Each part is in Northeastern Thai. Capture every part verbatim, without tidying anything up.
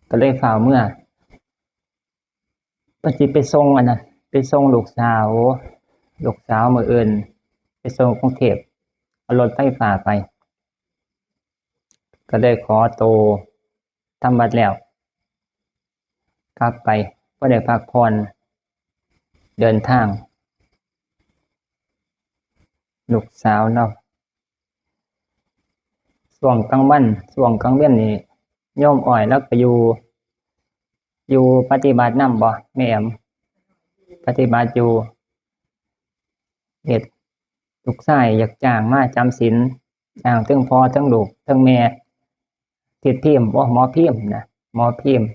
ก็เลยฟ้าวเมือ เพิ่นสิไปส่งอันนั้น ไปส่งลูกสาว ลูกสาวมื้ออื่น ไปส่งกรุงเทพฯ เอารถไฟฟ้าไป ก็เลยขอโตทำวัดแล้ว กลับไป บ่ได้พักผ่อน เดินทาง ลูกสาวเนาะ ช่วงกลางวัน ช่วงกลางเว็นนี่ โยมอ้อยลาวก็อยู่ อยู่ปฏิบัตินำบ่ แม่แอม ปฏิบัติอยู่ เฮ็ด ลูกชายอยากจ้างมาจำศีล จ้างเทิงพ่อเทิงลูกเทิงแม่ ทิดพิมพ์ โอ้ หมอพิมพ์นะ หมอพิมพ์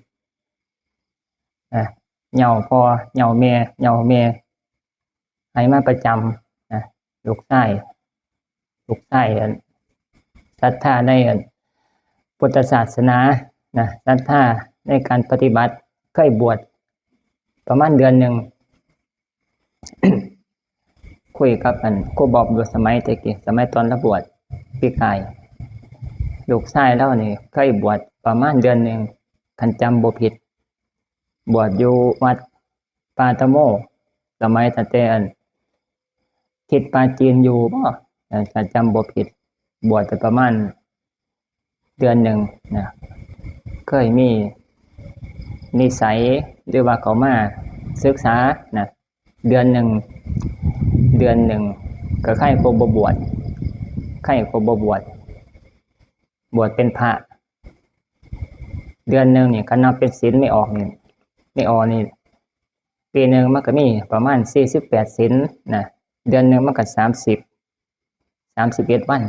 อ่ะ เหย้าพ่อ เหย้าแม่ เหย้าแม่ ให้มาประจำนะ ลูกชาย ลูกชาย อัน ศรัทธาใน อัน พุทธศาสนานะ ศรัทธาในการปฏิบัติ เคยบวชประมาณเดือนหนึ่ง คุยกับ อัน ครูบอบอยู่สมัยแต่กี้ สมัยตอนลาวบวชปีกาย ลูกชายลาวนี่เคยบวชประมาณเดือนหนึ่ง คันจำบ่ผิด บวชอยู่วัดป่าตะโม สมัยตั้งแต่ อัน ทิศปาจีนอยู่บ่ เอ่อ ถ้าจำบ่ผิด บวชไปประมาณเดือนหนึ่งนะ เคยมีนิสัย หรือว่าเข้ามาศึกษานะ เดือนหนึ่ง เดือนหนึ่ง ก็ไคกว่าบ่บวช ไคกว่าบ่บวช บวชเป็นพระ เดือนหนึ่งนี่ คันนับเป็นศีลแม่ออกนี่ แม่ออกนี่ ปีหนึ่งมันก็มีประมาณสี่สิบแปดศีลนะ เดือนหนึ่งมันก็สามสิบ สามสิบเอ็ดวัน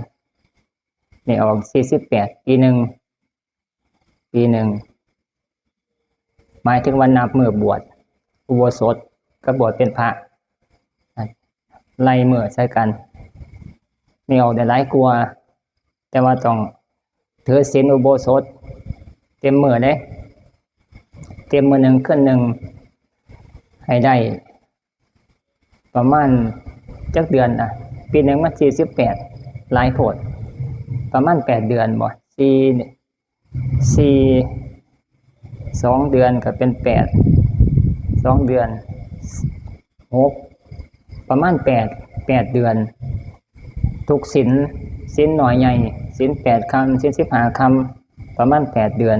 แม่ออกสี่สิบแปด ปีหนึ่ง ปีหนึ่ง หมายถึงว่านับมื้อบวชอุโบสถกับบวชเป็นพระ ไล่มื้อใส่กัน แม่ออกได้หลายกว่า แต่ว่าต้องถือศีลอุโบสถเต็มมื้อเด้ เต็มมื้อหนึ่งคืนหนึ่ง ให้ได้ประมาณจักเดือนนะ ปีหนึ่งมันสี่สิบแปด หลายโพด ประมาณแปดเดือนบ่ สี่ สี่ สองเดือนก็เป็นแปด สองเดือน หก ประมาณแปด แปดเดือน ทุกศีล ศีลน้อยใหญ่ ศีลแปดค่ำ ศีลสิบห้าค่ำ ประมาณแปดเดือน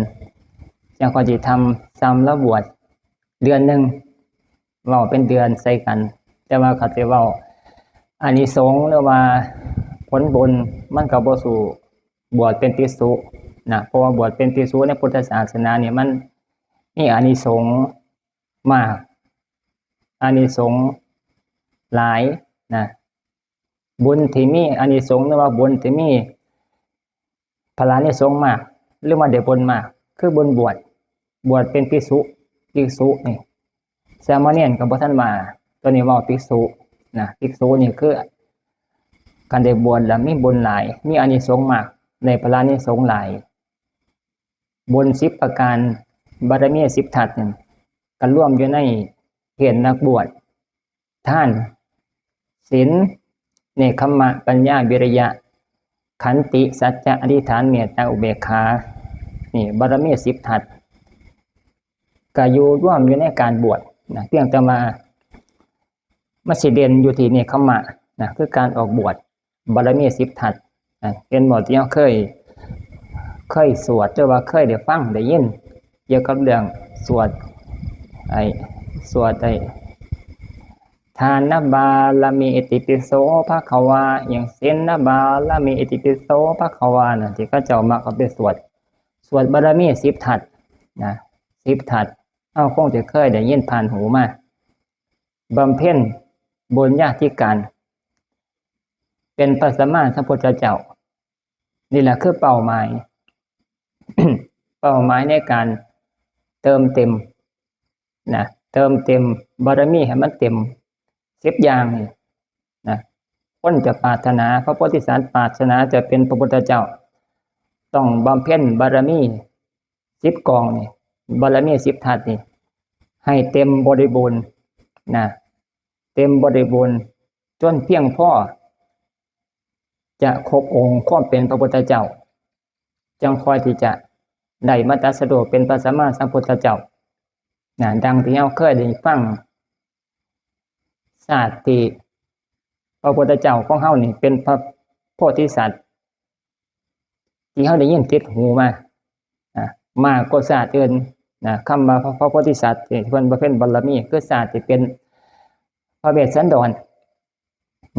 จั่งค่อยสิทำ ซ้ำลาวบวชเดือนหนึ่ง เว้าเป็นเดือนใส่กัน แต่ว่าคันสิเว้าอานิสงส์หรือว่าผลบุญ มันก็บ่สู้บวชเป็นภิกษุนะ เพราะว่าบวชเป็นภิกษุในพุทธศาสนานี่มันมีอานิสงส์มาก อานิสงส์หลายนะ บุญที่มีอานิสงส์หรือว่าบุญที่มีพลานิสงส์มาก หรือว่าได้บุญมาก คือบุญบวช บวชเป็นภิกษุ ภิกษุนี่ สามเณรก็บ่ทันว่า ตัวนี้เว้าภิกษุนะ ภิกษุนี่คือ คันได้บวชแล้วมีบุญหลาย มีอานิสงส์มาก ได้พลานิสงส์หลาย บุญสิบประการ บารมีสิบทัศน์นี่ ก็รวมอยู่ในเพศนักบวช ทาน ศีล เนกขัมมะ ปัญญา วิริยะ ขันติ สัจจะ อธิษฐาน เมตตา อุเบกขา นี่บารมีสิบทัศน์ ก็อยู่รวมอยู่ในการบวชนะ เพียงแต่ว่ามันสิเด่นอยู่ที่เนกขัมมะนะ คือการออกบวช บารมีสิบทัศน์นะ เห็นบ่ ที่เราเคย เคยสวด หรือว่าเคยได้ฟังได้ยิน เกี่ยวกับเรื่องสวด ไอ้ สวดไอ้ ทานบารมี อิติปิโสภะคะวา อย่างศีลบารมี อิติปิโสภะคะวานะ ที่เขาเจ้ามักเอาไปสวด สวดบารมีสิบทัศน์นะ สิบทัศน์ เราคงจะเคยได้ยินผ่านหูมา บำเพ็ญบุญญาธิการ เป็นพระสัมมาสัมพุทธเจ้า นี่แหละคือเป้าหมาย เป้าหมายในการเติมเต็มนะ เติมเต็มบารมีให้มันเต็มสิบอย่างนี่นะ คนจะปรารถนา พระโพธิสัตว์ปรารถนาจะเป็นพระพุทธเจ้า ต้องบำเพ็ญบารมีสิบกองนี่ บารมีสิบทัศน์นี่ ให้เต็มบริบูรณ์นะ เต็มบริบูรณ์จนเพียงพอ จะครบองค์ความเป็นพระพุทธเจ้า จั่งค่อยที่จะ ได้มาตรัสรู้เป็นพระสัมมาสัมพุทธเจ้า นะ ดังที่เราเคยได้ฟัง ชาติที่พระพุทธเจ้าของเรานี่เป็นพระโพธิสัตว์ ที่เราได้ยินติดหูมา นะ มากกว่าชาติอื่น นะ คำว่าพระโพธิสัตว์ที่เพิ่นบำเพ็ญบารมี คือชาติที่เป็นพระเวสสันดร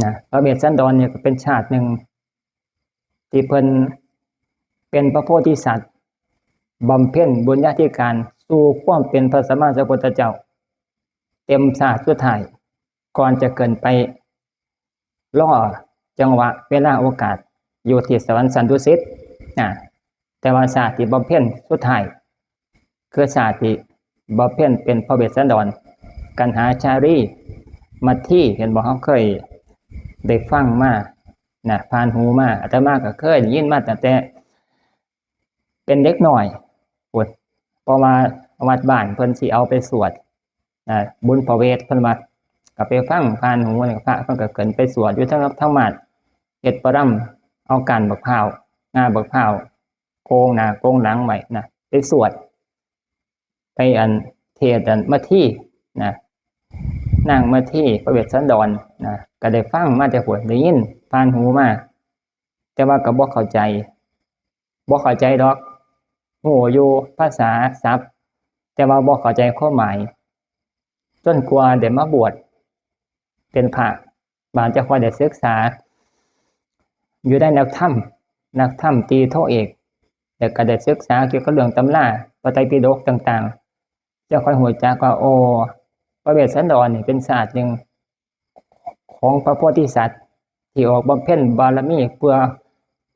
นะ พระเวสสันดรเนี่ยก็เป็นชาติหนึ่ง ที่เพิ่นเป็นพระโพธิสัตว์ บำเพ็ญบุญญาธิการสู่ความเป็นพระสัมมาสัมพุทธเจ้า เต็มชาติสุดท้าย ก่อนจะเกินไปรอจังหวะเวลาโอกาส อยู่ที่สวรรค์ชั้นดุสิต นะ แต่ว่าชาติที่บำเพ็ญสุดท้าย คือชาติที่บำเพ็ญเป็นพระเวสสันดร กันหาชาลี มัทธี เห็นบ่ เราเคยได้ฟังมา นะ ผ่านหูมา อาตมาก็เคยได้ยินมาตั้งแต่เป็นเด็กน้อยพุ้น เพราะว่าวัดบ้านเพิ่นสิเอาไปสวด นะ บุญพระเวสเพิ่นว่า ก็ไปฟังผ่านหูนี่ พระเพิ่นก็ขึ้นไปสวดอยู่เทิงธรรมาสน์ เฮ็ดประรำ เอาก้านบักพร้าว งาบักพร้าว โกงหน้าโกงหลังไว้นะ ไปสวด ไปอันเทศน์อันมัทธี นะ นางมัทธี พระเวสสันดร นะ ก็ได้ฟังมาแต่พุ้น ได้ยินผ่านหูมา แต่ว่าก็บ่เข้าใจ บ่เข้าใจดอก ฮู้อยู่ภาษาศัพท์ แต่ว่าบ่เข้าใจความหมาย จนกว่าได้มาบวชเป็นพระ บาดจั่งค่อยได้ศึกษา อยู่ในนักธรรม นักธรรมตรีโทเอก แล้วก็ได้ศึกษาเกี่ยวกับเรื่องตำราพระไตรปิฎกต่างๆ จั่งค่อยฮู้จักว่า โอ้ พระเวสสันดรนี่เป็นชาติหนึ่งของพระโพธิสัตว์ ที่ออกบำเพ็ญบารมีเพื่อ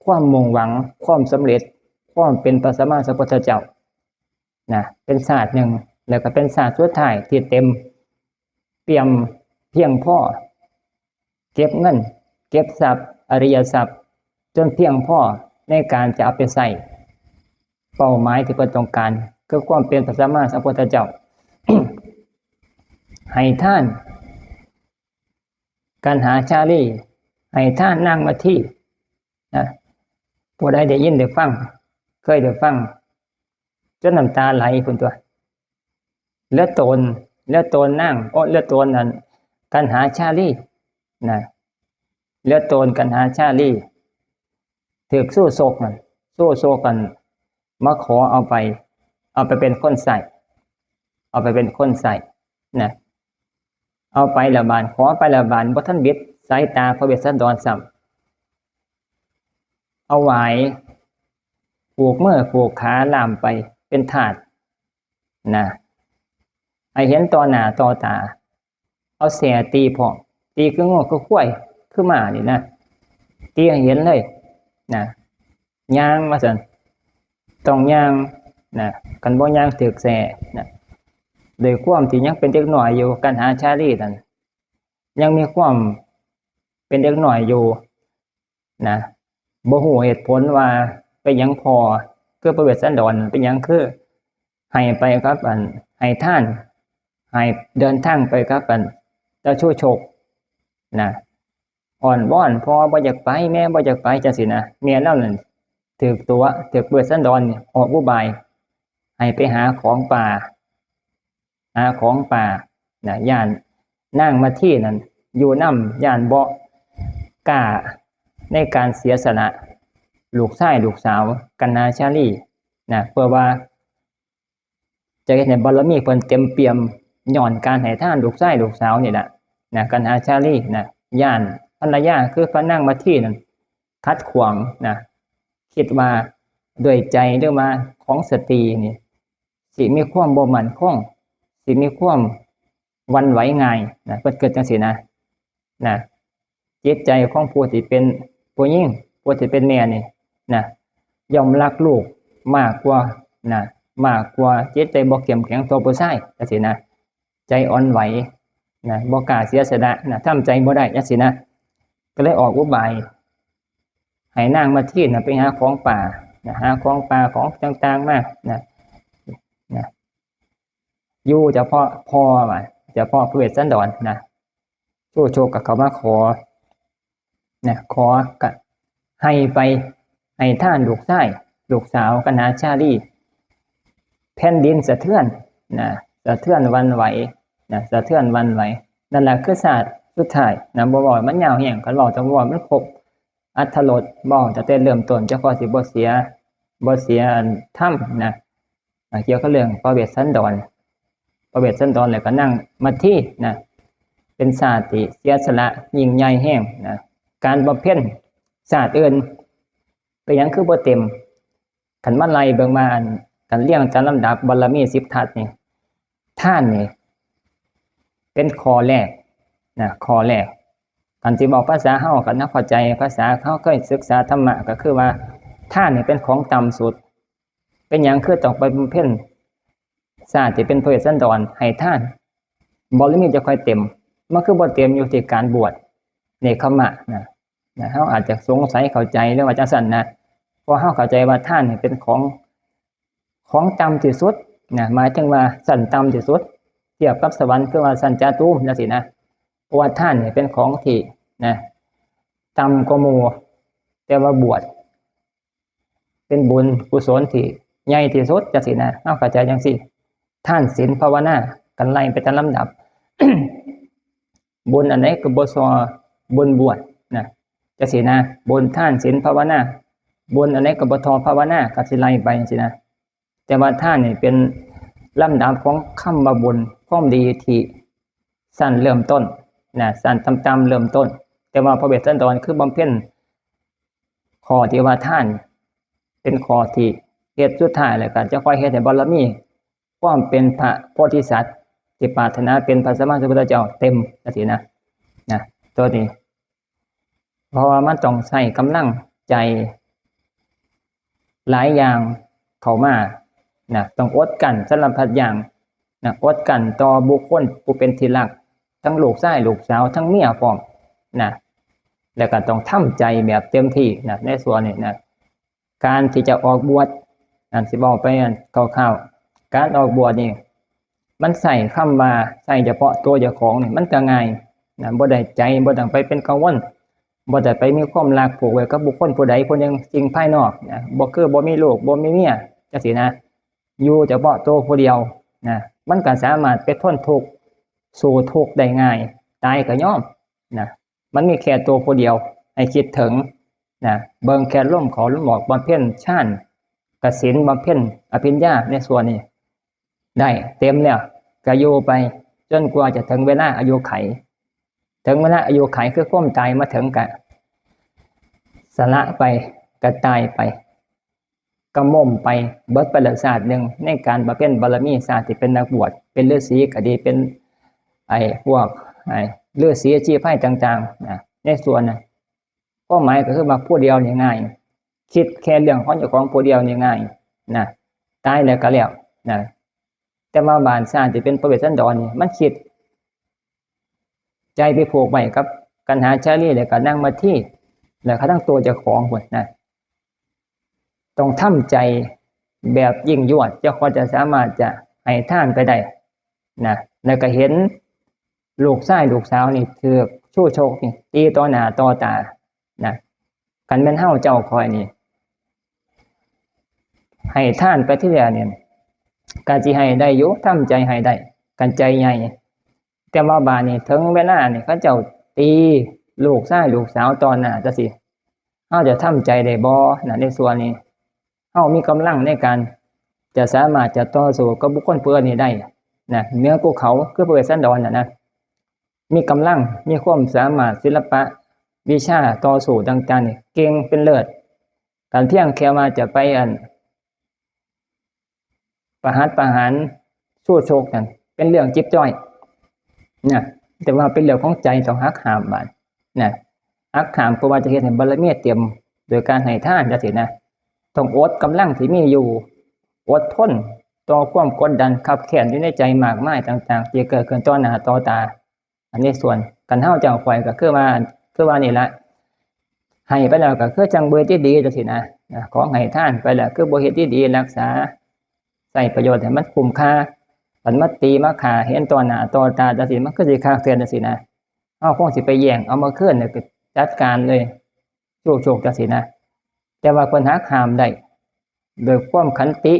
ความมุ่งหวัง ความสำเร็จ ความเป็นพระสัมมาสัมพุทธเจ้า นะ เป็นชาติหนึ่ง แล้วก็เป็นชาติสุดท้ายที่เต็มเปี่ยมเพียงพอ เก็บเงิน เก็บทรัพย์ อริยทรัพย์ จนเพียงพอในการจะเอาไปใช้เป้าหมายที่เพิ่นต้องการ คือความเป็นพระสัมมาสัมพุทธเจ้า ให้ทาน กันหาชาลี ให้ทานนางมัทธี นะ ผู้ใดได้ยินได้ฟัง เคยได้ฟัง จนน้ำตาไหลพุ้นตั๊ว เหลือตน เหลือตนนาง โอ้ เหลือตนอัน กันหาชาลี นะ เหลือตนกันหาชาลี ถืกชู้ชกนั่น ชู้ชกกัน มาขอเอาไป เอาไปเป็นคนใช้ เอาไปเป็นคนใช้ นะ เอาไปแล้วบาด ขอไปแล้วบาด บ่ทันบิดสายตาพระเวสสันดรซ้ำ เอาหวาย ผูกมือผูกขาล่ามไปเป็นทาส นะ ให้เห็นต่อหน้าต่อตา เอาแส้ตีพร้อม ตีคืองัวคือควายคือหมานี่นะ ตีให้เห็นเลย นะ ย่างว่าซั่น ต้องย่าง นะ คันบ่ย่างถืกแส้ นะ ด้วยความที่ยังเป็นเด็กน้อยอยู่ กันหาชาลีนั่น ยังมีความเป็นเด็กน้อยอยู่ นะ บ่ฮู้เหตุผลว่าเป็นหยังพ่อ คือพระเวสสันดร เป็นหยังคือให้ไปกับอัน ให้ทาน ให้เดินทางไปกับอัน เจ้าชู้ชก นะ อ้อนวอน พ่อบ่อยากไป แม่บ่อยากไป จั่งซี้นะ แม่ลาวนั่นถืกตั๋ว ถืกพระเวสสันดรนี่ออกอุบาย ให้ไปหาของป่า หาของป่า นะ ย้านนางมัทธีนั่นอยู่นำ ย้านบ่กล้าในการเสียสละลูกชายลูกสาว กันหาชาลี นะ เพื่อว่าจะเฮ็ดให้บารมีเพิ่นเต็มเปี่ยม ย้อนการให้ทานลูกชายลูกสาวนี่แหละ นะ กันหาชาลี นะ ย้านภรรยาคือพระนางมัทธีนั่นขัดขวาง นะ คิดว่าด้วยใจหรือว่าของสตรีนี่ สิมีความบ่มั่นคง สิมีความหวั่นไหวง่าย นะ เพิ่นคิดจั่งซี้นะ นะ จิตใจของผู้ที่เป็นผู้หญิง ผู้ที่เป็นแม่นี่ นะ ย่อมรักลูกมากกว่า นะ มากกว่า จิตใจบ่เข้มแข็งเท่าผู้ชาย จั่งซี้นะ ใจอ่อนไหว นะ บ่กล้าเสียสละ นะ ทำใจบ่ได้ จั่งซี้นะ ก็เลยออกอุบาย ให้นางมัทธีน่ะไปหาของป่า นะ หาของป่าของต่างๆมา นะ นะ อยู่เฉพาะพ่อว่า เฉพาะพระเวสสันดร นะ ชู้ชกก็เข้ามาขอ นะ ขอก็ให้ไป ให้ทานลูกชาย ลูกสาว กันหาชาลี แผ่นดินสะเทือนนะ สะเทือนหวั่นไหวนะ สะเทือนหวั่นไหว นั่นแหละคือชาติสุดท้ายนะ บ่เว้ามันยาวแฮง คันเว้าต้องเว้ามันครบอรรถรส เว้าตั้งแต่เริ่มต้น จั่งค่อยสิบ่เสีย บ่เสียอันธรรมนะ อ่า เกี่ยวกับเรื่องพระเวสสันดร พระเวสสันดรแล้วก็นางมัททีนะ เป็นชาติที่เสียสละยิ่งใหญ่แฮงนะ การบำเพ็ญชาติอื่น เป็นหยังคือบ่เต็ม คันมาไล่เบิ่งมาอัน คันเรียงตามลำดับบารมีสิบทัศน์นี่ ทานนี่ เป็นข้อแรกนะ ข้อแรก คันสิเว้าภาษาเฮา คันเฮาเข้าใจภาษา เฮาเคยศึกษาธรรมะ ก็คือว่าทานนี่เป็นของต่ำสุด เป็นหยังคือต้องไปบำเพ็ญชาติที่เป็นพระเวสสันดรให้ทาน บารมีจะค่อยเต็ม มันคือบ่เต็มอยู่ที่การบวชเนกขัมมะนะ นะ เฮาอาจจะสงสัยเข้าใจหรือว่าจั่งซั้นนะ เพราะเฮาเข้าใจว่าทานนี่เป็นของ ของต่ำที่สุดนะ หมายถึงว่าชั้นต่ำที่สุด เทียบกับสวรรค์คือว่าชั้นจาตุมจั่งซี้นะ เพราะว่าทานนี่เป็นของที่นะ ต่ำกว่าหมู่ แต่ว่าบวช เป็นบุญกุศลที่ใหญ่ที่สุดจั่งซี้นะ เฮาเข้าใจจั่งซี้ ทานศีลภาวนา กันไล่ไปตามลำดับ บุญอันใดก็บ่ส่อบุญบวชนะ จั่งซี้นะ บุญทานศีลภาวนา บุญอันใดก็บ่ท่อภาวนา ก็สิไล่ไปจั่งซี้นะ แต่ว่าทานนี่เป็นลำดับของคำว่าบุญ ความดีที่ชั้นเริ่มต้นนะ ชั้นต่ำๆเริ่มต้น แต่ว่าพระเวสสันดรคือบำเพ็ญ ข้อที่ว่าทาน เป็นข้อที่เฮ็ดสุดท้าย แล้วก็จะค่อยเฮ็ดให้บารมี ความเป็นพระโพธิสัตว์ที่ปรารถนาเป็นพระสัมมาสัมพุทธเจ้าเต็มจั่งซี้นะ นะ ตัวนี้ เพราะว่ามันต้องใช้กำลังใจหลายอย่างเข้ามานะ ต้องอดกลั้นสารพัดอย่างนะ อดกลั้นต่อบุคคลผู้เป็นที่รัก ทั้งลูกชายลูกสาว ทั้งเมียพร้อมนะ แล้วก็ต้องทำใจแบบเต็มที่นะ ในส่วนนี้นะ การที่จะออกบวช อันสิเว้าไปอันคร่าวๆ การออกบวชนี่ มันใช้คำว่า ใช้เฉพาะตัวเจ้าของนี่ มันก็ง่ายนะ บ่ได้ใจ บ่ต้องไปเป็นกังวล บ่ได้ไปมีความรักผูกไว้กับบุคคลผู้ใดผู้หนึ่ง สิ่งภายนอกนะ บ่คือบ่มีลูก บ่มีเมียจั่งซี้นะ อยู่เฉพาะตัวผู้เดียวนะ มันก็สามารถไปทนทุกข์ สู้ทุกข์ได้ง่าย ตายก็ยอมนะ มันมีแค่ตัวผู้เดียวให้คิดถึงนะ เบิ่งแค่ลมเข้าลมออก บำเพ็ญฌาน กสิณ บำเพ็ญอภิญญาในส่วนนี้ ได้เต็มแล้ว ก็อยู่ไปจนกว่าจะถึงเวลาอายุไข ถึงเวลาอายุไขคือความตายมาถึงก็สละไป ก็ตายไป ก็หม่มไป เบิดไปแล้วชาติหนึ่ง ในการบำเพ็ญบารมี ชาติที่เป็นนักบวช เป็นฤาษีก็ดี เป็นไอ้พวกไอ้ฤาษีอาชีพไพร่ต่างๆนะ ในส่วนนะ ความหมายก็คือว่าผู้เดียวนี่ง่าย คิดแค่เรื่องของเจ้าของผู้เดียวนี่ง่ายนะ ตายแล้วก็แล้วนะ แต่ว่าบานชาติที่เป็นพระเวสสันดรนี่ มันคิด ใจไปผูกไว้กับกันหาชาลี แล้วก็นางมัทที แล้วก็ทั้งตัวเจ้าของพุ้นนะ ต้องทำใจแบบยิ่งยวด จั่งค่อยจะสามารถจะให้ทานไปได้นะ แล้วก็เห็นลูกชายลูกสาวนี่ถูกชู้โชคนี่ตีต่อหน้าต่อตานะ คันแม่นเฮาเจ้าข้อยนี่ ให้ทานไปทีแรกนี่ ก็สิให้ได้อยู่ ทำใจให้ได้ คันใจใหญ่ แต่ว่าบาดนี้ถึงเวลานี่ เขาเจ้าตีลูกชายลูกสาวต่อหน้าจั่งซี้ เฮาจะทำใจได้บ่นะ ในส่วนนี้ เฮามีกำลังในการจะสามารถจะต่อสู้กับบุคคลผู้นี้ได้นะ เหนือกว่าเขา คือพระเวสสันดรน่ะนะ มีกำลัง มีความสามารถ ศิลปะ วิชาต่อสู้ต่างๆนี่ เก่งเป็นเลิศ การเพียงแค่ว่าจะไปอัน ประหัตประหารชู้โชคนั่น เป็นเรื่องจิ๊บจ้อยนะ แต่ว่าเป็นเรื่องของใจต้องหักห้ามบาดนะ หักห้าม เพราะว่าจะเฮ็ดให้บารมีเต็ม โดยการให้ทานจั่งซี้นะ ต้องอดกำลังที่มีอยู่ อดทนต่อความกดดันคับแค้นอยู่ในใจมากมายต่างๆ ที่เกิดขึ้นต่อหน้าต่อตา อันนี้ส่วน คันเฮาเจ้าข้อยก็คือว่า คือว่านี่ละ ให้ไปแล้วก็คือจั่งบ่เฮ็ดดีๆจั่งซี้นะ นะ ของให้ทานไปแล้วคือบ่เฮ็ดดีๆ รักษา ใช้ประโยชน์ให้มันคุ้มค่า คันมาตีมาฆ่าเห็นต่อหน้าต่อตาจั่งซี้ มันคือสิคักแท้จั่งซี้นะ เฮาคงสิไปแย่งเอามาคืน แล้วก็จัดการเลย ชู้โชคจั่งซี้นะ แต่ว่าเพิ่นหักห้ามได้ โดยความขันติ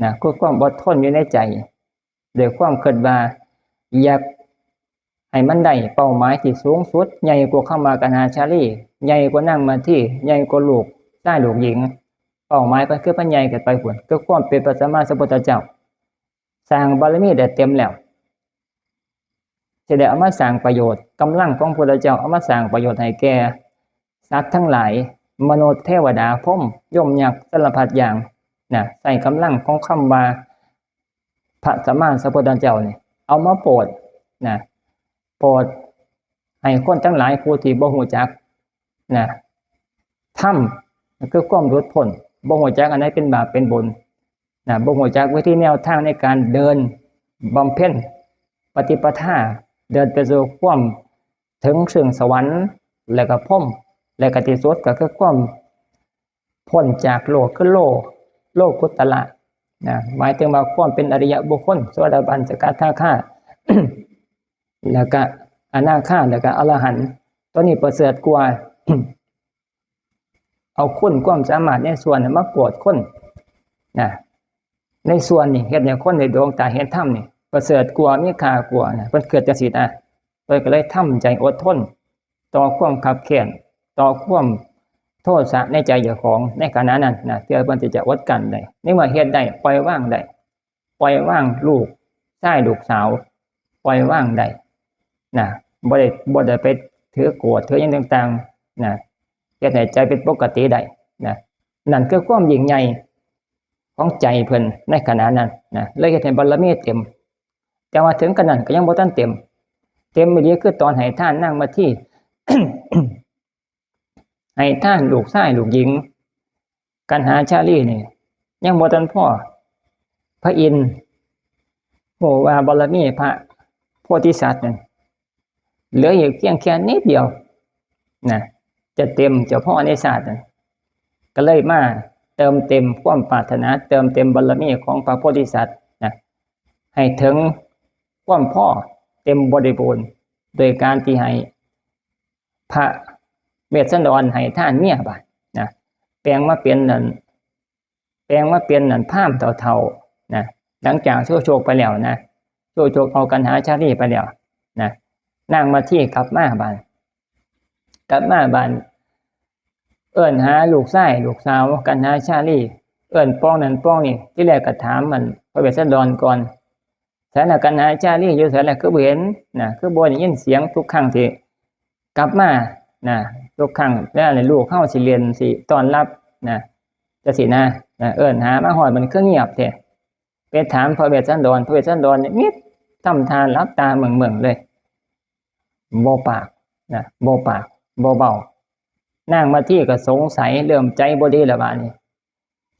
นะ คือความอดทนอยู่ในใจ ด้วยความคิดว่าอยากให้มันได้เป้าหมายที่สูงสุด ใหญ่กว่าคำว่ากัณหาชาลี ใหญ่กว่านางมัทที ใหญ่กว่าลูกชายลูกหญิง เป้าหมายเพิ่นคือเพิ่นใหญ่ขึ้นไปพุ้น คือความเป็นพระสัมมาสัมพุทธเจ้า สร้างบารมีได้เต็มแล้ว สิได้เอามาสร้างประโยชน์ กำลังของพระพุทธเจ้าเอามาสร้างประโยชน์ให้แก่สัตว์ทั้งหลาย มนุษย์ เทวดา พรหม ยม ยักษ์ สารพัดอย่างนะ ใช้กำลังของคำว่าพระสัมมาสัมพุทธเจ้านี่ เอามาโปรดนะ โปรดให้คนทั้งหลายผู้ที่บ่ฮู้จักนะ ธรรม คือความหลุดพ้น บ่ฮู้จักอันใดเป็นบาปเป็นบุญนะ บ่ฮู้จักวิธีแนวทางในการเดินบำเพ็ญปฏิปทา เดินไปสู่ความถึงซึ่งสวรรค์ และก็พรหม และก็ที่สุดก็คือความพ้นจากโลก คือโลก โลกุตตระนะ หมายถึงว่าความเป็นอริยบุคคล โสดาบัน สกทาคา แล้วก็อนาคา แล้วก็อรหันต์ ตัวนี้ประเสริฐกว่า เอาคุณความสามารถในส่วนนั้นมาโปรดคนนะ ในส่วนนี้เฮ็ดให้คนได้ดวงตาเห็นธรรมนี่ ประเสริฐกว่า มีค่ากว่านะ เพิ่นคิดจังซี่นะ เพิ่นก็เลยทำใจอดทน ต่อความคับแค้น ต่อความโทสะในใจเจ้าของในขณะนั้นนะ เพื่อเพิ่นที่จะอดกั้นได้ ในเมื่อเฮ็ดได้ ปล่อยวางได้ ปล่อยวางลูกชายลูกสาว ปล่อยวางได้นะ บ่ได้ บ่ได้ไปถือโกรธถือหยังต่างๆนะ เฮ็ดให้ใจเป็นปกติได้นะ นั่นคือความยิ่งใหญ่ของใจเพิ่นในขณะนั้นนะ เลยเฮ็ดให้บารมีเต็ม แต่ว่าถึงขนาดนั้นก็ยังบ่ทันเต็ม เต็มอีหลีคือตอนให้ทานนางมัทที ให้ทานลูกชายลูกหญิง กัณหาชาลีนี่ ยังบ่ทันพอ พระอินทร์ฮู้ว่าบารมีพระโพธิสัตว์นั่นเหลืออีกเพียงแค่นิดเดียวนะ จะเต็มจะพอในชาตินั้น ก็เลยมาเติมเต็มความปรารถนา เติมเต็มบารมีของพระโพธิสัตว์นะ ให้ถึงความพอเต็มบริบูรณ์ โดยการที่ให้พระเวสสันดรให้ทานเมียบาดนะ แปลงมาเป็นนั่น แปลงมาเป็นนั่นพราหมณ์เฒ่าๆนะ หลังจากสู้โชคไปแล้วนะ สู้โชคเอากัณหาชาลีไปแล้วนะ นางมัททีกลับมาบาด กลับมาบาด เอิ้นหาลูกชายลูกสาว กัณหาชาลี เอิ้นปองนั่นปองนี่ ที่แรกก็ถามมันพระเวสสันดรก่อน ไสล่ะกัณหาชาลี อยู่ไสล่ะ คือบ่เห็นนะ คือบ่ได้ยินเสียงทุกครั้งที่กลับมานะ ทุกครั้งเวลาลูกเฮาสิเล่นสิต้อนรับนะ จังซี้นะ นะ เอิ้นหามาฮอดมันคือเงียบแท้ ไปถามพระเวสสันดร พระเวสสันดรนี่มิด ทำท่าหลับตาเมิงๆเลย บ่ปากนะ บ่ปาก บ่เว้า นางมัททีก็สงสัย เริ่มใจบ่ดีแล้วบาดนี้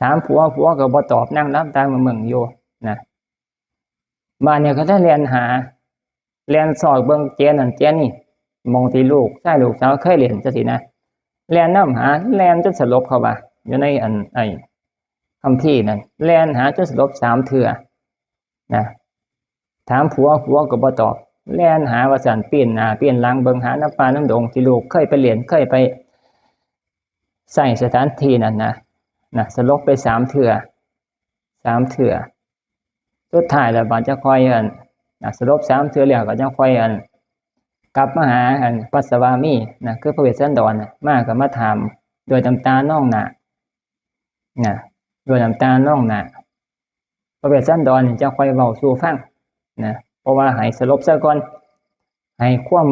ถามผัว ผัวก็บ่ตอบ นั่งหลับตาเมิงๆอยู่นะ บาดนี้ก็ได้แล่นหา แล่นซอกเบิ่งแจนั่นแจนี่ หม่องที่ลูกชายลูกสาวเคยเล่นจังซี้นะ แล่นนำหา แล่นจนสลบเขาว่า อยู่ในอัน ไอ้คัมภีร์นั่น แล่นหาจนสลบสามเทื่อนะ ถามผัว ผัวก็บ่ตอบ แล่นหาว่าซั่น ปีนหน้าปีนหลังเบิ่งหานำป่านำดงที่ลูกเคยไปเล่น เคยไปใช้สถานที่นั่นนะ นะ สลบไปสามเทื่อ สามเทื่อ สุดท้ายแล้วบาดจั่งค่อยอัน นะ สลบสามเทื่อแล้วก็จั่งค่อยอัน กลับมาหาอันพระสวามีนะ คือพระเวสสันดรนะ มาก็มาถามด้วยน้ำตานองหน้านะ ด้วยน้ำตานองหน้า พระเวสสันดรนี่จั่งค่อยเว้าสู่ฟังนะ เพราะว่าให้สลบซะก่อน ให้ความ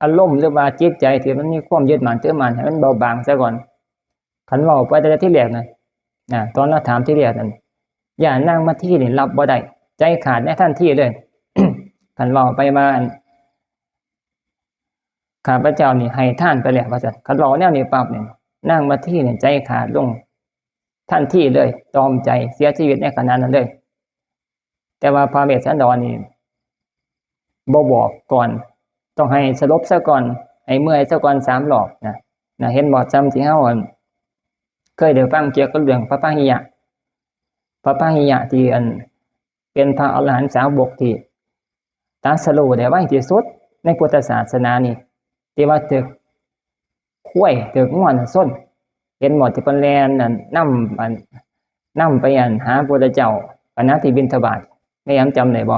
อารมณ์หรือว่าจิตใจที่มันมีความยึดมั่นถือมั่นให้มันเบาบางซะก่อน คันเว้าไปแต่ทีแรกนะ นะ ตอนเราถามทีแรกนั่น ย่านนางมัททีนี่รับบ่ได้ ใจขาดในทันทีเลย คันเว้าไปว่า ข้าพเจ้านี่ให้ทานไปแล้วว่าซั่น คันเว้าแนวนี้ปั๊บนี่ นางมัททีนี่ใจขาดลงทันทีเลย ตรอมใจเสียชีวิตในขณะนั้นเลย แต่ว่าพระเวสสันดรนี่บ่บอกก่อน ต้องให้สลบซะก่อน ให้เมื่อยซะก่อนสามรอบนะ นะ เห็นบ่ จำที่เฮาอัน เคยได้ฟังเกี่ยวกับเรื่องพระพาหิยะ พระพาหิยะที่อัน เป็นพระอรหันตสาวกที่ตรัสรู้ได้ไวที่สุดในพุทธศาสนานี่ ที่ว่าถืกควายถืกงัวนั่นชน เห็นบ่ ที่เพิ่นแล่นนั่นนำอัน นำไปอันหาพระพุทธเจ้า ขณะที่บิณฑบาต แม่แอมจำได้บ่?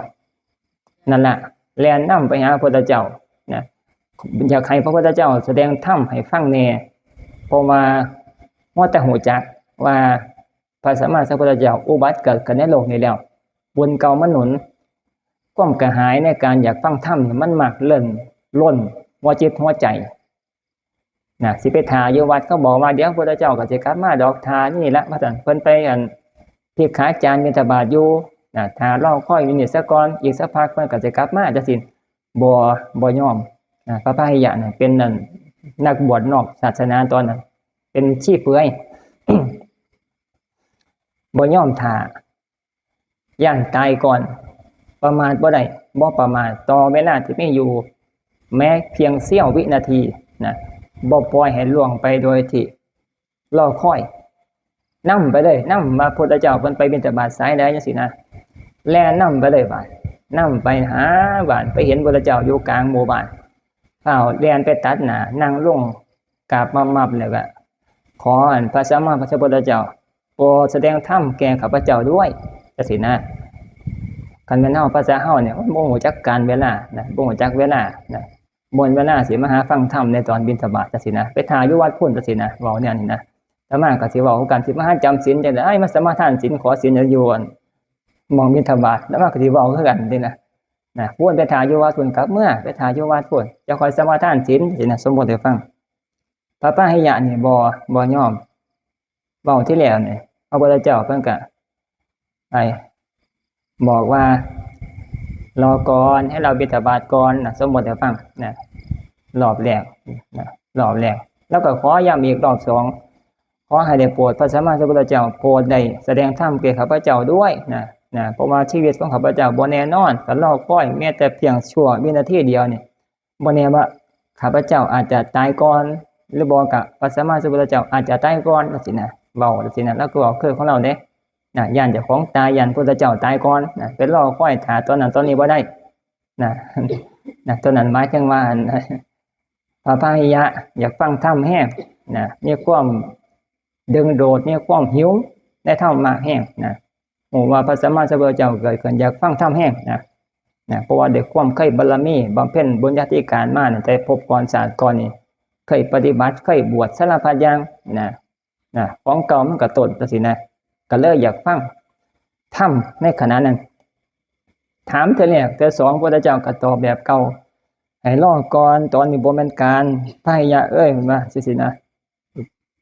นั่นล่ะ แล่นนำไปหาพระพุทธเจ้านะ อยากให้พระพุทธเจ้าแสดงธรรมให้ฟังแหน่ เพราะว่ามัวแต่ฮู้จักว่าพระสัมมาสัมพุทธเจ้าอุบัติเกิดขึ้นในโลกนี้แล้ว บุญเก่ามาหนุน ความกระหายในการอยากฟังธรรมนี่มันมักเริ่นล้นหัวจิตหัวใจ นะ สิไปถ่าอยู่วัด เขาบอกว่าเดี๋ยวพระพุทธเจ้าก็สิกลับมาดอก ถ่านี่ละ ว่าซั่น เพิ่นไปอัน ภิกขาจารย์บิณฑบาตอยู่นะ ถ่ารอคอยอยู่นี่ซะก่อน อีกสักพักเพิ่นก็สิกลับมา จังซี้ บ่ บ่ยอมนะ พระพาหิยะน่ะเป็นนั่น นักบวชนอกศาสนาตอนนั้น เป็นชีเปลือย บ่ยอมถ่า ย้านตายก่อน ประมาทบ่ได้ บ่ประมาทต่อเวลาที่มีอยู่ แม้เพียงเสี้ยววินาทีนะ บ่ปล่อยให้ล่วงไปโดยที่รอคอย นำไปเลย นำว่าพุทธเจ้าเพิ่นไปบิณฑบาตสายใดจังซี้นะ แล่นนำไปเลยบาด นำไปหาบาด ไปเห็นพุทธเจ้าอยู่กลางหมู่บ้าน ฟ้าวแล่นไปตัดหน้า นั่งลงกราบมับๆ แล้วก็ขออันพระสัมมาสัมพุทธเจ้า โปรดแสดงธรรมแก่ข้าพเจ้าด้วย จังซี้นะ คันแม่นเฮา ภาษาเฮาเนี่ย มันบ่ฮู้จักการเวลานะ บ่ฮู้จักเวลานะ บ่แม่นเวลาสิมาหาฟังธรรมในตอนบิณฑบาต จังซี้นะ ไปถ่าอยู่วัดพุ้น จังซี้นะ เว้าแนวนี้นะ อาตมาก็สิเว้าคือกัน สิมาหาจำศีลจังได๋ มาสมาทานศีล ขอศีลอยู่อันหม่องบิณฑบาต อาตมาก็สิเว้าคือกันนี่นะ นะ พุ้นไปถ่าอยู่วัดพุ้น กลับเมือไปถ่าอยู่วัดพุ้น จะค่อยสมาทานศีล จังซี้นะ สมมุติให้ฟัง พระพาหิยะนี่บ่ บ่ยอม เว้าที่แล้วนี่ พระพุทธเจ้าเพิ่นก็ ไอ้ บอกว่า รอก่อน ให้เราบิณฑบาตก่อนนะ สมมุติให้ฟังนะ รอบแรกนะ รอบแรก แล้วก็ขอย้ำอีกรอบสอง ขอให้ได้โปรดพระสัมมาสัมพุทธเจ้า โปรดได้แสดงธรรมแก่ข้าพเจ้าด้วยนะ นะ เพราะว่าชีวิตของข้าพเจ้าบ่แน่นอน ก็รอคอยแม้แต่เพียงชั่ววินาทีเดียวนี่ บ่แน่ว่าข้าพเจ้าอาจจะตายก่อน หรือบ่ก็พระสัมมาสัมพุทธเจ้าอาจจะตายก่อน จังซี้นะ เว้าจังซี้นะ แล้วก็เว้าคือของเราเด้นะ ย้านเจ้าของตาย ย้านพุทธเจ้าตายก่อนนะ ไปรอคอยถ่าตอนนั้นตอนนี้บ่ได้นะ นะ ตอนนั้นหมายถึงว่า อัน พระพาหิยะอยากฟังธรรมแฮงนะ มีความดึงดูด มีความหิวในธรรมะแฮงนะ ฮู้ว่าพระสัมมาสัมพุทธเจ้าเกิดขึ้น อยากฟังธรรมแฮงนะ นะ เพราะว่าด้วยความเคยบารมี บำเพ็ญบุญญาธิการมาตั้งแต่ภพก่อนชาติก่อนนี่ เคยปฏิบัติ เคยบวชสารพัดอย่างนะ นะ ของเก่ามันก็ต้นจังซี้นะ ก็เลยอยากฟังธรรมในขณะนั้น ถามเทื่อแรก เทื่อสอง พระพุทธเจ้าก็ตอบแบบเก่า ให้รอก่อน ตอนนี้บ่แม่นการ พาหิยะเอ้ย เพิ่นว่าจังซี้นะ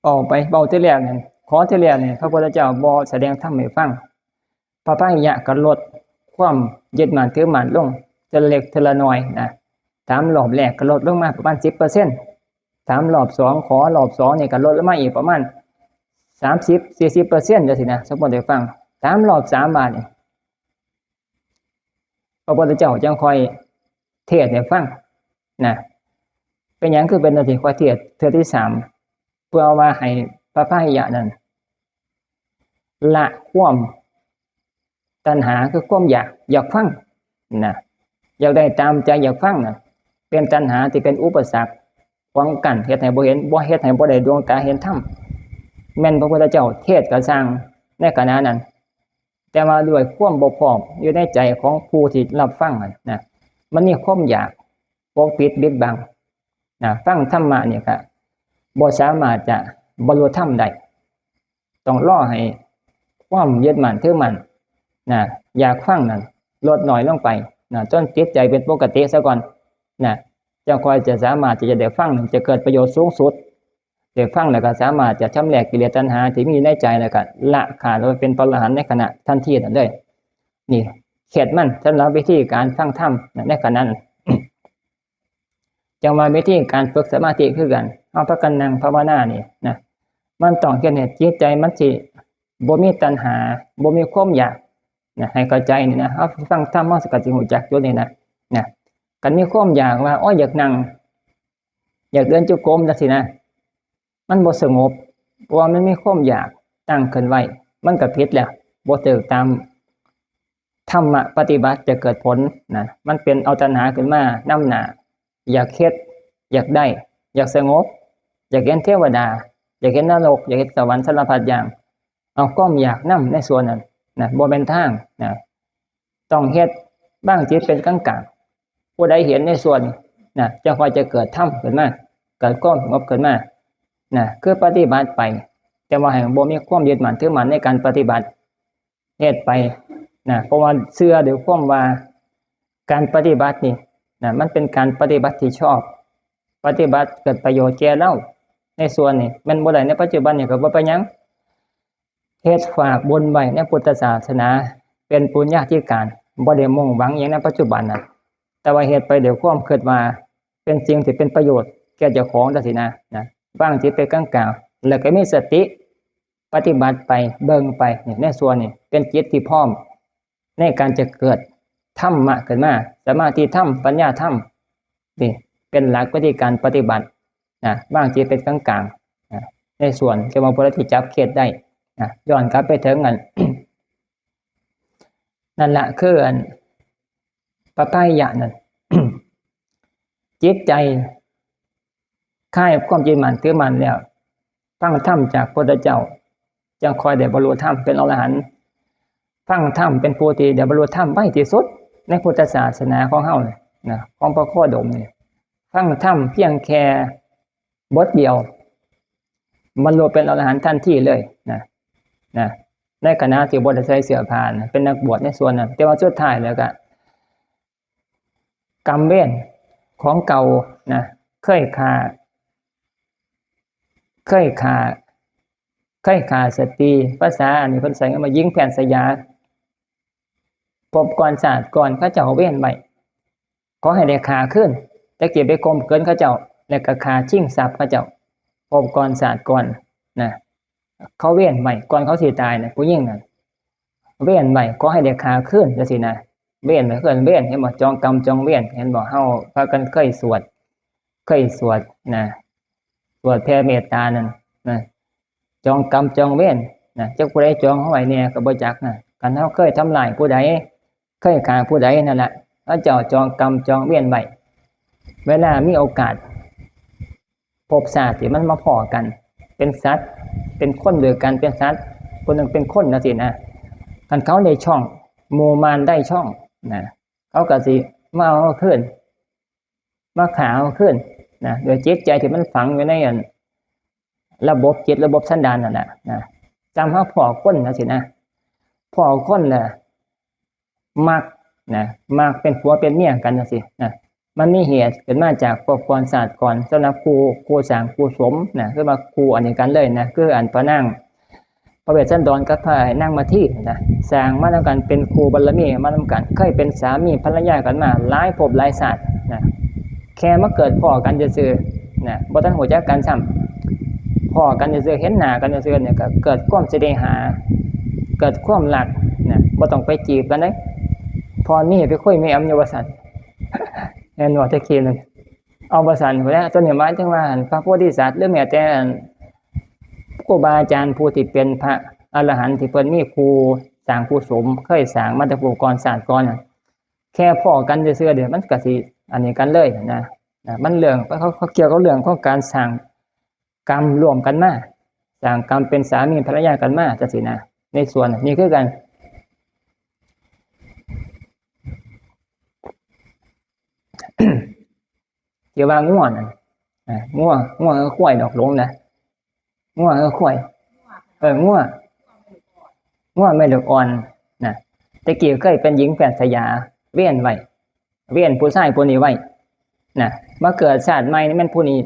เว้าไป เว้าเทื่อแรกนั่น ขอเทื่อแรกนี่ พระพุทธเจ้าบ่แสดงธรรมให้ฟัง พระพาหิยะก็ลดความยึดมั่นถือมั่นลง เทื่อเล็กเทื่อละน้อยนะ ถามรอบแรกก็ลดลงมาประมาณสิบเปอร์เซ็นต์ ถามรอบสอง ขอรอบสองนี่ก็ลดลงมาอีกประมาณสามสิบ สี่สิบเปอร์เซ็นต์ จังซี้นะ สมมุติให้ฟัง ถามรอบสามบาดนี่ พระพุทธเจ้าจั่งค่อยเทศน์ให้ฟังนะ เป็นหยังคือเป็นจั่งซี้ ค่อยเทศน์เทื่อที่สาม เพื่อว่าให้พระพาหิยะนั้น ละความตัณหา คือความอยาก อยากฟังนะ อยากได้ตามใจ อยากฟังนะ เป็นตัณหาที่เป็นอุปสรรค ขวางกั้น เฮ็ดให้บ่เห็น บ่ เฮ็ดให้บ่ได้ดวงตาเห็นธรรม แม่นพระพุทธเจ้าเทศน์ก็ซ่างในขณะนั้น แต่ว่าด้วยความบ่พร้อมอยู่ในใจของผู้ที่รับฟังนั่นนะ มันมีความอยากปกปิดปิดบังนะ ฟังธรรมะนี่ก็บ่สามารถจะบรรลุธรรมได้ ต้องรอให้ความยึดมั่นถือมั่นนะ อยากฟังนั่นลดน้อยลงไปนะ จนจิตใจเป็นปกติซะก่อนนะ จั่งค่อยจะสามารถที่จะได้ฟัง จะเกิดประโยชน์สูงสุด ได้ฟังแล้วก็สามารถจะชำระกิเลสตัณหาที่มีในใจ แล้วก็ละขาด แล้วเป็นพระอรหันต์ในขณะทันทีนั้นเลย นี่เคล็ดมันสำหรับวิธีการฟังธรรมนะ ในขณะนั้น จั่งว่าวิธีการฝึกสมาธิคือกัน เฮาพากันนั่งภาวนานี่นะ มันต้องเฮ็ดให้จิตใจมันสิบ่มีตัณหา บ่มีความอยากนะ ให้เข้าใจนี่นะ เฮาฟังธรรม เฮาก็สิรู้จักจุดนี้นะ นะ คันมีความอยากว่า โอ้ย อยากนั่ง อยากเดินจงกรมจั่งซี้นะ มันบ่สงบ เพราะว่ามันมีความอยากตั้งขึ้นไว้ มันก็ผิดแล้ว บ่ถูกตามธรรมะปฏิบัติจะเกิดผลนะ มันเป็นเอาตัณหาขึ้นมานำหน้า อยากเฮ็ด อยากได้ อยากสงบ อยากเห็นเทวดา อยากเห็นนรก อยากเห็นสวรรค์สารพัดอย่าง เอาความอยากนำในส่วนนั้นนะ บ่แม่นทางนะ ต้องเฮ็ดวางจิตเป็นกลางๆ ผู้ใดเห็นในส่วนนี้นะ จั่งค่อยจะเกิดธรรมขึ้นมา เกิดความสงบขึ้นมานะ คือปฏิบัติไป แต่ว่าให้บ่มีความยึดมั่นถือมั่นในการปฏิบัติ เฮ็ดไปนะ เพราะว่าเชื่อด้วยความว่าการปฏิบัตินี่นะ มันเป็นการปฏิบัติที่ชอบ ปฏิบัติเกิดประโยชน์แก่เรา ในส่วนนี้แม่นบ่ได้ในปัจจุบันนี่ก็บ่เป็นหยัง เฮ็ดฝากบุญไว้ในพุทธศาสนา เป็นปุญญาธิการ บ่ได้มุ่งหวังหยังในปัจจุบันนะ แต่ว่าเฮ็ดไปด้วยความคิดว่าเป็นสิ่งที่เป็นประโยชน์แก่เจ้าของจั่งซี้นะ นะ วางจิตไปกลางๆ แล้วก็มีสติปฏิบัติไป เบิ่งไป นี่ ในส่วนนี้เป็นจิตที่พร้อมในการจะเกิดธรรมะขึ้นมา สมาธิธรรม ปัญญาธรรม นี่เป็นหลักวิธีการปฏิบัตินะ วางจิตเป็นกลางๆนะ ในส่วนที่ว่าบ่ได้ที่จับเขตได้นะ ย้อนกลับไปถึงอัน นั่นละคืออัน ปปายะนั่น จิตใจคลายความยึดมั่นถือมั่นแล้ว ฟังธรรมจากพระพุทธเจ้า จั่งค่อยได้บรรลุธรรมเป็นอรหันต์ ฟังธรรมเป็นผู้ที่ได้บรรลุธรรมไวที่สุด ในพุทธศาสนาของเฮาเนี่ยนะ ของพระโคดมเนี่ย ฟังธรรมเพียงแค่บทเดียว บรรลุเป็นอรหันต์ทันทีเลยนะ นะ ในขณะที่บ่ได้ใส่เสื้อผ้านะ เป็นนักบวชในส่วนนั้น แต่ว่าสุดท้ายแล้วก็ กรรมเวรของเก่านะ เคยฆ่า เคยฆ่า เคยฆ่าสตรี ภาษาอันนี้เพิ่นใส่คำว่าหญิงแพทย์สยา ภพก่อนชาติก่อนเขาเจ้าเวรไว้ ขอให้ได้ฆ่าคืน แต่กี้ไปข่มขืนเขาเจ้า แล้วก็ฆ่าชิงทรัพย์เขาเจ้า ภพก่อนชาติก่อนนะ เขาเวรไว้ ก่อนเขาสิตายนะ ผู้หญิงนั่น เวรไว้ ขอให้ได้ฆ่าคืนจั่งซี้นะ เวรไว้ เอิ้นเวร เห็นบ่ จองกรรมจองเวร เห็นบ่ เฮาพากันเคยสวด เคยสวดนะ สวดแผ่เมตตานั่นนะ จองกรรมจองเวรนะ จักผู้ใดจองเฮาไว้แน่ก็บ่จักนะ คันเฮาเคยทำร้ายผู้ใด เคยฆ่าผู้ใดนั่นแหละ เขาเจ้าจองกรรมจองเวรไว้ เวลามีโอกาส ภพชาติที่มันมาพ้อกัน เป็นสัตว์ เป็นคนด้วยกัน เป็นสัตว์ คนหนึ่งเป็นคนจั่งซี้นะ คันเขาได้ช่อง หมู่มารได้ช่องนะ เขาก็สิมาเอาคืน มาฆ่าเอาคืนนะ โดยจิตใจที่มันฝังอยู่ในอัน ระบบจิตระบบสันดานนั่นแหละนะ จำเฮาพ้อคนจั่งซี้นะ พ้อคนน่ะ มักนะ มักเป็นผัวเป็นเมียกันจั่งซี้นะ มันมีเหตุขึ้นมาจากภพก่อนชาติก่อน สำหรับคู่ คู่สร้างคู่สมนะ คือว่าคู่อันนี้กันเลยนะ คืออันพระนาง พระเวสสันดรกับพระนางมัททีนะ สร้างมานำกัน เป็นคู่บารมีมานำกัน เคยเป็นสามีภรรยากันมาหลายภพหลายชาตินะ แค่มาเกิดพ้อกันซื่อๆนะ บ่ทันรู้จักกันซ้ำ พ้อกันซื่อๆ เห็นหน้ากันซื่อๆ เนี่ย ก็เกิดความเสน่หา เกิดความรักนะ บ่ต้องไปจีบกันเด้ พ่อนี่ไปคุยแม่อำอยู่ว่าซั่น แม่นบ่ แต่กี้นั่น เอาว่าซั่นพู้นแหละ ตัวนี้หมายถึงว่าพระโพธิสัตว์ หรือแม้แต่อันครูบาอาจารย์ผู้ที่เป็นพระอรหันต์ที่เพิ่นมีคู่สร้างคู่สม เคยสร้างมาแต่ผู้ก่อนชาติก่อนน่ะ แค่พ้อกันซื่อๆ เดี๋ยวมันก็สิอันนี้กันเลยนะ นะ มันเรื่อง เขา เขาเกี่ยวกับเรื่องของการสร้างกรรมร่วมกันมา สร้างกรรมเป็นสามีภรรยากันมาจั่งซี้นะ ในส่วนนี้คือกัน ที่ว่างัวนั่น อ่า งัว งัวคือควายดอกหลงนะ งัวคือควาย เออ งัว งัวแม่ลูกอ่อนนะ แต่กี้เคยเป็นหญิงแพทย์สยา เวรไว้ เวรผู้ชายผู้นี้ไว้นะ มาเกิดชาติใหม่นี่แม่นผู้นี้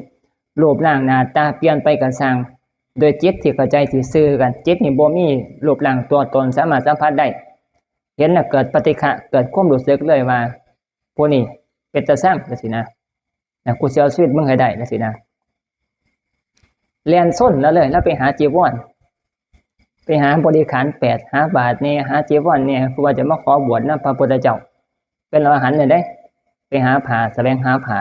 รูปร่างหน้าตาเปลี่ยนไปก็ช่าง โดยจิตที่เข้าใจที่ซื่อกัน จิตนี่บ่มีรูปร่างตัวตนสามารถสัมผัสได้ เห็นแล้วเกิดปฏิฆะ เกิดความรู้สึกเลยว่า ผู้นี้เป็นตาซังจั่งซี้นะ นะ กูสิเอาชีวิตมึงให้ได้จั่งซี้นะ แล่นซนแล้วเลย แล้วไปหาจีวร ไปหาบริขารแปด หาบาตรแหน่ หาจีวรแหน่ คือว่าจะมาขอบวชนำพระพุทธเจ้า เป็นอรหันต์เลยเด้ ไปหาผ้า แสวงหาผ้า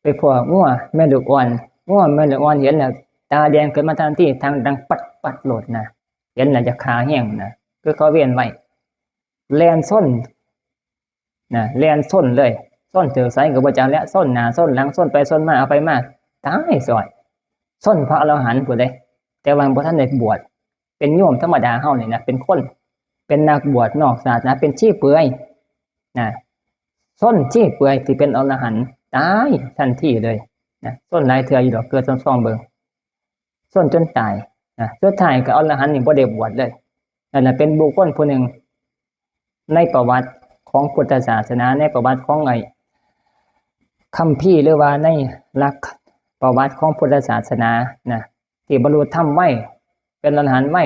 ไปพ้องัวแม่ลูกอ่อน งัวแม่ลูกอ่อนเห็นแล้ว ตาแดงขึ้นมาทันที ทั้งดังปัดปัดโลดนะ เห็นแล้วจะฆ่าแฮงนะ คือเขาเวรไว้ แล่นซนนะ แล่นซนเลย ซนถือไสก็บ่จักแล้ว ซนหน้าซนหลัง ซนไปซนมา เอาไปมา ตายซ้อย ซนพระอรหันต์พู้นเด้ แต่ว่าบ่ทันได้บวช เป็นโยมธรรมดาเฮานี่นะ เป็นคน เป็นนักบวชนอกศาสนา เป็นชีเปลือยนะ ส้นชีเปลือยที่เป็นอรหันต์ตายทันทีเลยนะ ส้นหลายเทื่ออยู่ดอก เกิดซ่องๆเบิ่ง ส้นจนตายนะ สุดท้ายก็อรหันต์นี่บ่ได้บวชเลย นั่นแหละเป็นบุคคลผู้หนึ่ง ในประวัติของพุทธศาสนา ในประวัติของไอ้คัมภีร์ หรือว่าในหลักประวัติของพุทธศาสนานะ ที่บรรลุธรรมไว เป็นอรหันต์ไว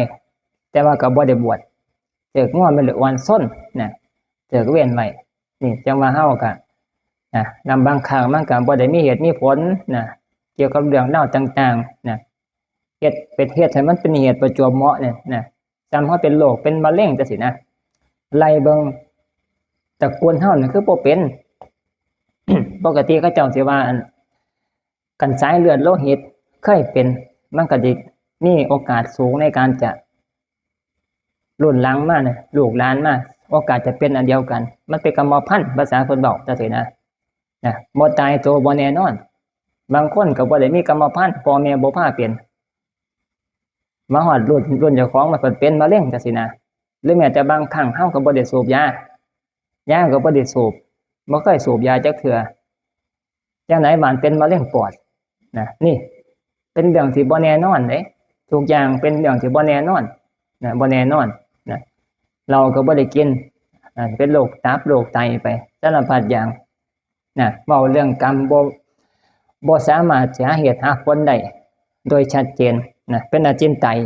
แต่ว่าก็บ่ได้บวช ถืกงัวแม่ลูกอ่อนส้นนะ ถืกเว้นไว้ นี่จั่งว่าเฮาก็นะ นำบางครั้งมันก็บ่ได้มีเหตุมีผลนะ เกี่ยวกับเรื่องราวต่างๆนะ เฮ็ด เป็น เฮ็ดให้มันเป็นเหตุประจวบเหมาะเนี่ยนะ ซ้ำเฮาเป็นโรค เป็นมะเร็งจั่งซี้นะ ไล่เบิ่งตระกูลเฮานี่คือบ่เป็น ปกติเขาเจ้าสิว่า อัน คันสายเลือดโลหิตเคยเป็น มันก็สิมีโอกาสสูงในการจะ รุ่นหลังมาเนี่ย ลูกหลานมา โอกาสจะเป็นอันเดียวกัน มันเป็นกรรมพันธุ์ ภาษาเพิ่นเว้าจั่งซี้นะ นะ บ่ตายตัว บ่แน่นอน บางคนก็บ่ได้มีกรรมพันธุ์ พ่อแม่บ่พาเป็น มาฮอดรุ่น รุ่นเจ้าของมันเพิ่นเป็นมะเร็งจั่งซี้นะ หรือแม้แต่บางครั้งเฮาก็บ่ได้สูบยา ยาก็บ่ได้สูบ บ่เคยสูบยาจักเทื่อ จั่งใด๋บาดเป็นมะเร็งปอดนะ นี่เป็นเรื่องที่บ่แน่นอนเด้ ทุกอย่างเป็นเรื่องที่บ่แน่นอนนะ บ่แน่นอนนะ เหล้าก็บ่ได้กินนะ เป็นโรคตับโรคไตไป สารพัดอย่างนะ เว้าเรื่องกรรมบ่ บ่สามารถสิหาเหตุหาผลได้โดยชัดเจนนะ เป็นอจินไตย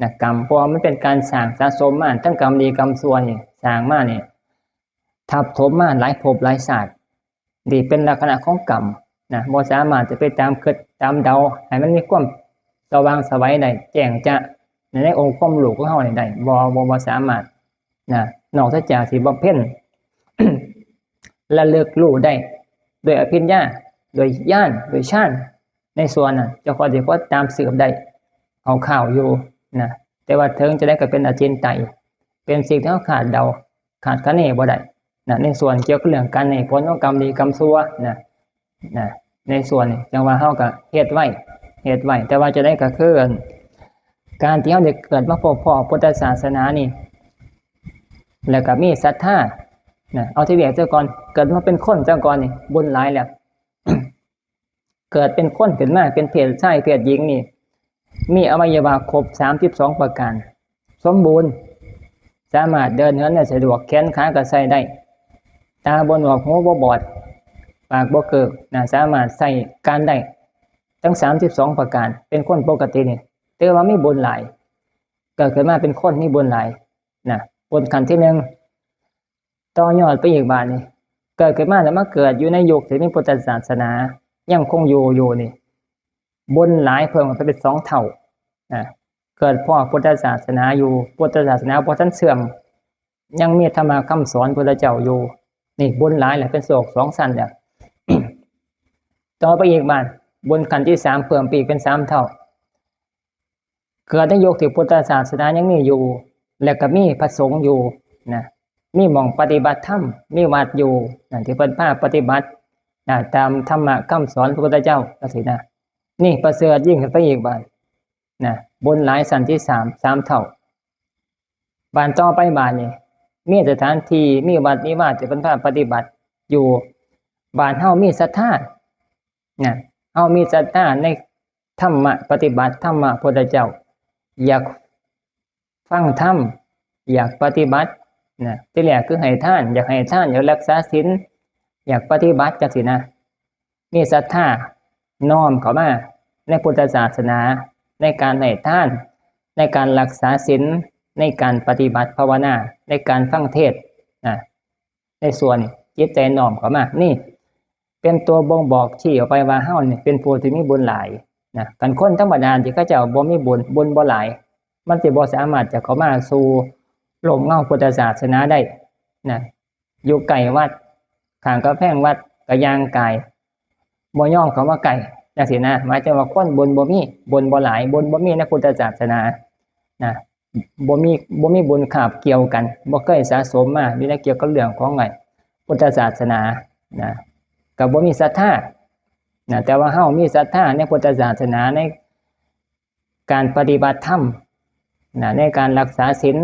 นะ กรรม เพราะว่ามันเป็นการสร้างสะสมมา ทั้งกรรมดีกรรมชั่วนี่ สร้างมานี่ ทับถมมาหลายภพหลายชาติ นี่เป็นลักษณะของกรรมนะ บ่สามารถจะไปตามคิดตามเดา ให้มันมีความสว่างไสวได้ แจ้งจะในองค์ความรู้ของเฮานี่ได้ บ่ บ่ บ่สามารถนะ นอกจากสิบำเพ็ญ ระลึกรู้ได้ โดยอภิญญา โดยญาณ โดยฌาน ในส่วนนั้น เจ้าของสิพอตามสืบได้คร่าวๆอยู่นะ แต่ว่าถึงจะได้ก็เป็นอจินไตย เป็นสิ่งที่เฮาคาดเดา คาดคะเนบ่ได้นะ ในส่วนเกี่ยวกับเรื่องการให้ผลของกรรมดีกรรมชั่วนะ นะ ในส่วนนี้จั่งว่าเฮาก็เฮ็ดไว้ เฮ็ดไว้ แต่ว่าจั่งใด๋ก็คือ การที่เฮาได้เกิดมาพบพ้อพุทธศาสนานี่ แล้วก็มีศรัทธานะ เอาที่แรกซะก่อน เกิดมาเป็นคนซะก่อนนี่ บุญหลายแล้ว เกิดเป็นคนขึ้นมา เป็นเพศชายเพศหญิงนี่ มีอวัยวะครบสามสิบสองประการ สมบูรณ์ สามารถเดินเหินได้สะดวก แขนขาก็ใช้ได้ ตาบ่หนวก หูบ่บอด ปากบ่เกิกนะ สามารถใช้การได้ทั้งสามสิบสองประการ เป็นคนปกตินี่ ถือว่ามีบุญหลาย เกิดขึ้นมาเป็นคนมีบุญหลายนะ บุญขั้นที่หนึ่ง ต่อยอดไปอีกบาดนี่ เกิดขึ้นมาแล้วมาเกิดอยู่ในยุคที่มีพุทธศาสนายังคงอยู่อยู่นี่ บุญหลายเพิ่มขึ้นไปเป็นสองเท่านะ เกิดพ้อพุทธศาสนาอยู่ พุทธศาสนาบ่ทันเสื่อม ยังมีธรรมะคำสอนพุทธเจ้าอยู่ นี่บุญหลายแหละ เป็นโชคสองชั้นแล้ว ต่อไปอีกบาด บุญขั้นที่สามเพิ่มไปอีกเป็นสามเท่า เกิดในยุคที่พุทธศาสนายังมีอยู่ และก็มีพระสงฆ์อยู่นะ มีหม่องปฏิบัติธรรม มีวัดอยู่นะ ที่เพิ่นพาปฏิบัตินะ ตามธรรมะคำสอนพระพุทธเจ้าจั่งซี้นะ นี่ประเสริฐยิ่งขึ้นไปอีกบาดนะ บุญหลายชั้นที่สาม สามเท่า บาดต่อไปบาดนี่ มีสถานที่ มีวัด มีวาที่เพิ่นพาปฏิบัติอยู่ บาดเฮามีศรัทธานะ เฮามีศรัทธาในธรรมะปฏิบัติ ธรรมะพุทธเจ้า อยากฟังธรรม อยากปฏิบัตินะ ที่แรกคือให้ทาน อยากให้ทาน อยากรักษาศีล อยากปฏิบัติจั่งซี้นะ มีศรัทธาน้อมเข้ามาในพุทธศาสนา ในการให้ทาน ในการรักษาศีล ในการปฏิบัติภาวนา ในการฟังเทศน์นะ ในส่วนจิตใจน้อมเข้ามา นี่เป็นตัวบ่งบอกชี้ออกไปว่าเฮานี่เป็นผู้ที่มีบุญหลายนะ คันคนธรรมดาที่เขาเจ้าบ่มีบุญ บุญบ่หลาย มันสิบ่สามารถจะเข้ามาสู่ร่มเงาพุทธศาสนาได้นะ อยู่ใกล้วัด ข้างกำแพงวัดก็ย่างกาย บ่ยอมเข้ามาใกล้จั่งซี้นะ หมายถึงว่าคนบุญบ่มี บุญบ่หลาย บุญบ่มีในพุทธศาสนานะ บ่มี บ่มีบุญคาบเกี่ยวกัน บ่เคยสะสมมาอยู่ในเกี่ยวกับเรื่องของไอ้พุทธศาสนานะ ก็บ่มีศรัทธานะ แต่ว่าเฮามีศรัทธาในพุทธศาสนา ในการปฏิบัติธรรม นะ ในการรักษาศีล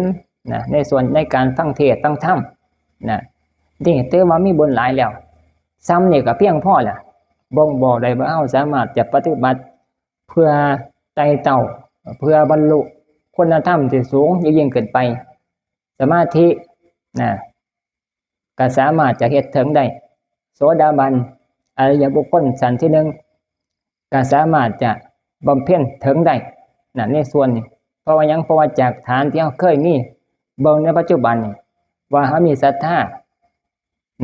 นะ ในส่วนในการฟังเทศน์ฟังธรรม นะ นี่ถือว่ามีบุญหลายแล้ว ซ้ำนี่ก็เพียงพอแล้ว บ่งบอกได้ว่าเราสามารถจะปฏิบัติเพื่อไต่เต้า เพื่อบรรลุคุณธรรมที่สูงยิ่งขึ้นไป สมาธิ นะ ก็สามารถจะเฮ็ดถึงได้ โสดาบัน อริยบุคคลชั้นที่หนึ่ง ก็สามารถจะบำเพ็ญถึงได้ นะ ในส่วนนี้ เพราะว่าหยัง เพราะว่าจากฐานที่เราเคยมี เบิ่งในปัจจุบันนี่ ว่าเรามีศรัทธา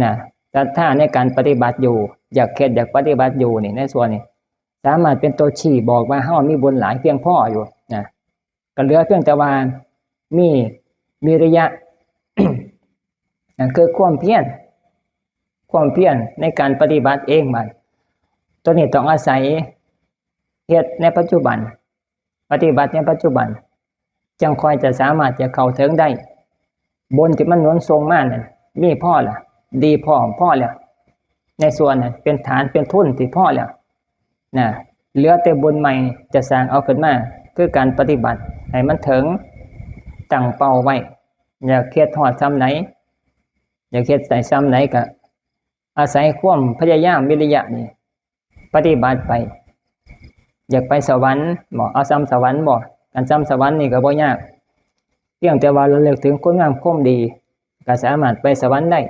นะ ศรัทธาในการปฏิบัติอยู่ อยากเฮ็ด อยากปฏิบัติอยู่นี่ ในส่วนนี้ สามารถเป็นตัวชี้บอกว่าเรามีบุญหลายเพียงพออยู่ นะ ก็เหลือเพียงแต่ว่ามีวิริยะ นั่นคือความเพียร ความเพียรในการปฏิบัติเองมัน ตัวนี้ต้องอาศัยเฮ็ดในปัจจุบัน ปฏิบัติในปัจจุบัน จั่งค่อยจะสามารถจะเข้าถึงได้ บุญที่มันหนุนส่งมานั่น มีพอละ ดีพอ พอแล้ว ในส่วนนั้นเป็นฐานเป็นทุนที่พอแล้ว นะ เหลือแต่บุญใหม่จะสร้างเอาขึ้นมา คือการปฏิบัติให้มันถึง ตั้งเป้าไว้ อยากเฮ็ดฮอดส่ำไหน อยากเฮ็ดได้ส่ำไหนก็ อาศัยความพยายามวิริยะนี่ ปฏิบัติไป อยากไปสวรรค์บ่ เอาส่ำสวรรค์บ่ กันส่ำสวรรค์นี่ก็บ่ยาก เพียงแต่ว่าระลึกถึงคุณงามความดี ก็สามารถไปสวรรค์ได้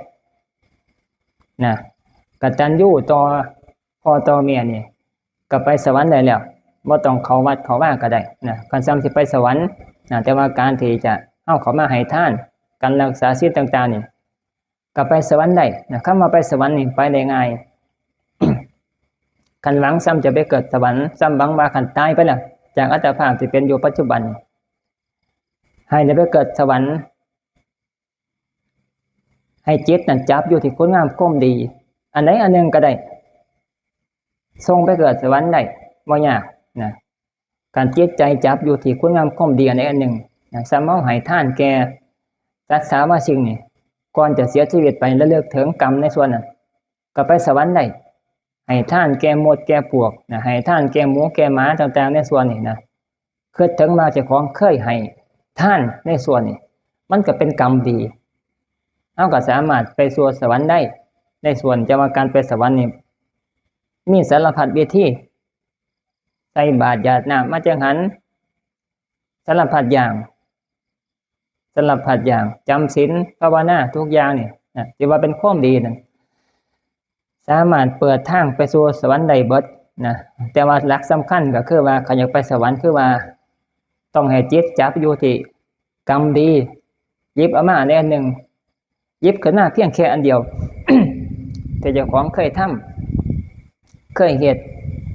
นะ กตัญญูต่อพ่อต่อแม่นี่ ก็ไปสวรรค์ได้แล้ว บ่ต้องเข้าวัดเข้าวาก็ได้ นะ กันส่ำสิไปสวรรค์ นะ แต่ว่าการที่จะเอาเข้ามาให้ทาน การรักษาศีลต่างๆนี่ ก็ไปสวรรค์ได้ นะ คำว่าไปสวรรค์นี่ไปได้ง่าย คันหวังส่ำจะไปเกิดสวรรค์ ส่ำหวังว่าคันตายไปแล้ว จากอัตภาพที่เป็นอยู่ปัจจุบันนี่ ให้ได้ไปเกิดสวรรค์ ให้จิตนั่นจับอยู่ที่คุณงามความดี อันใดอันหนึ่งก็ได้ ส่งไปเกิดสวรรค์ได้ บ่ยาก นะ การจิตใจจับอยู่ที่คุณงามความดีอันใดอันหนึ่ง นะ ส่ำเฮาให้ทานแก่สัตว์สามาสิ่งนี่ ก่อนจะเสียชีวิตไป ระลึกถึงกรรมในส่วนนั้น ก็ไปสวรรค์ได้ ให้ทานแก่มดแก่ปลวก นะ ให้ทานแก่หมูแก่หมาต่างๆในส่วนนี้นะ คิดถึงว่าเจ้าของเคยให้ทานในส่วนนี้ มันก็เป็นกรรมดี เราก็สามารถไปสู่สวรรค์ได้ ในส่วน แต่ว่าการไปสวรรค์นี่ มีสารพัดวิธี ใส่บาตรหยาดน้ำมาจังหัน สารพัดอย่าง สารพัดอย่าง จำศีล ภาวนา ทุกอย่างนี่ นะ ที่ว่าเป็นความดีนั่น สามารถเปิดทางไปสู่สวรรค์ได้เบิด นะ แต่ว่าหลักสำคัญก็คือว่า คันอยากไปสวรรค์ คือว่า ต้องให้จิตจับอยู่ที่กรรมดี หยิบเอามาอันใดอันหนึ่ง หยิบขึ้นมาเพียงแค่อันเดียว ที่เจ้าของเคยทำ เคยเฮ็ด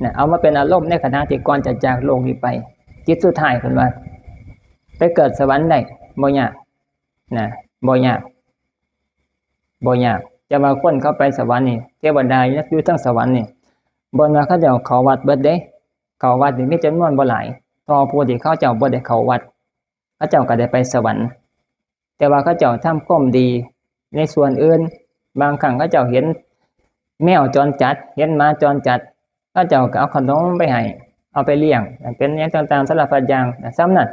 นะ เอามาเป็นอารมณ์ในขณะที่ก่อนจะจากโลกนี้ไป จิตสุดท้ายเพิ่นว่า ไปเกิดสวรรค์ได้ บ่ยาก นะ บ่ยาก บ่ยาก แต่ว่าคนเขาไปสวรรค์นี่ เทวดาอยู่เทิงสวรรค์นี่ บ่แม่นว่าเขาเจ้าเข้าวัดเบิดเด้ เข้าวัดนี่มีจำนวนบ่หลาย ต่อผู้ที่เขาเจ้าบ่ได้เข้าวัด เขาเจ้าก็ได้ไปสวรรค์ แต่ว่าเขาเจ้าทำความดีในส่วนอื่น บางครั้งเขาเจ้าเห็นแมวจรจัด เห็นหมาจรจัด เขาเจ้าก็เอาขนมไปให้ เอาไปเลี้ยง เป็นหยังต่างๆ สารพัดอย่าง ส่ำนั้น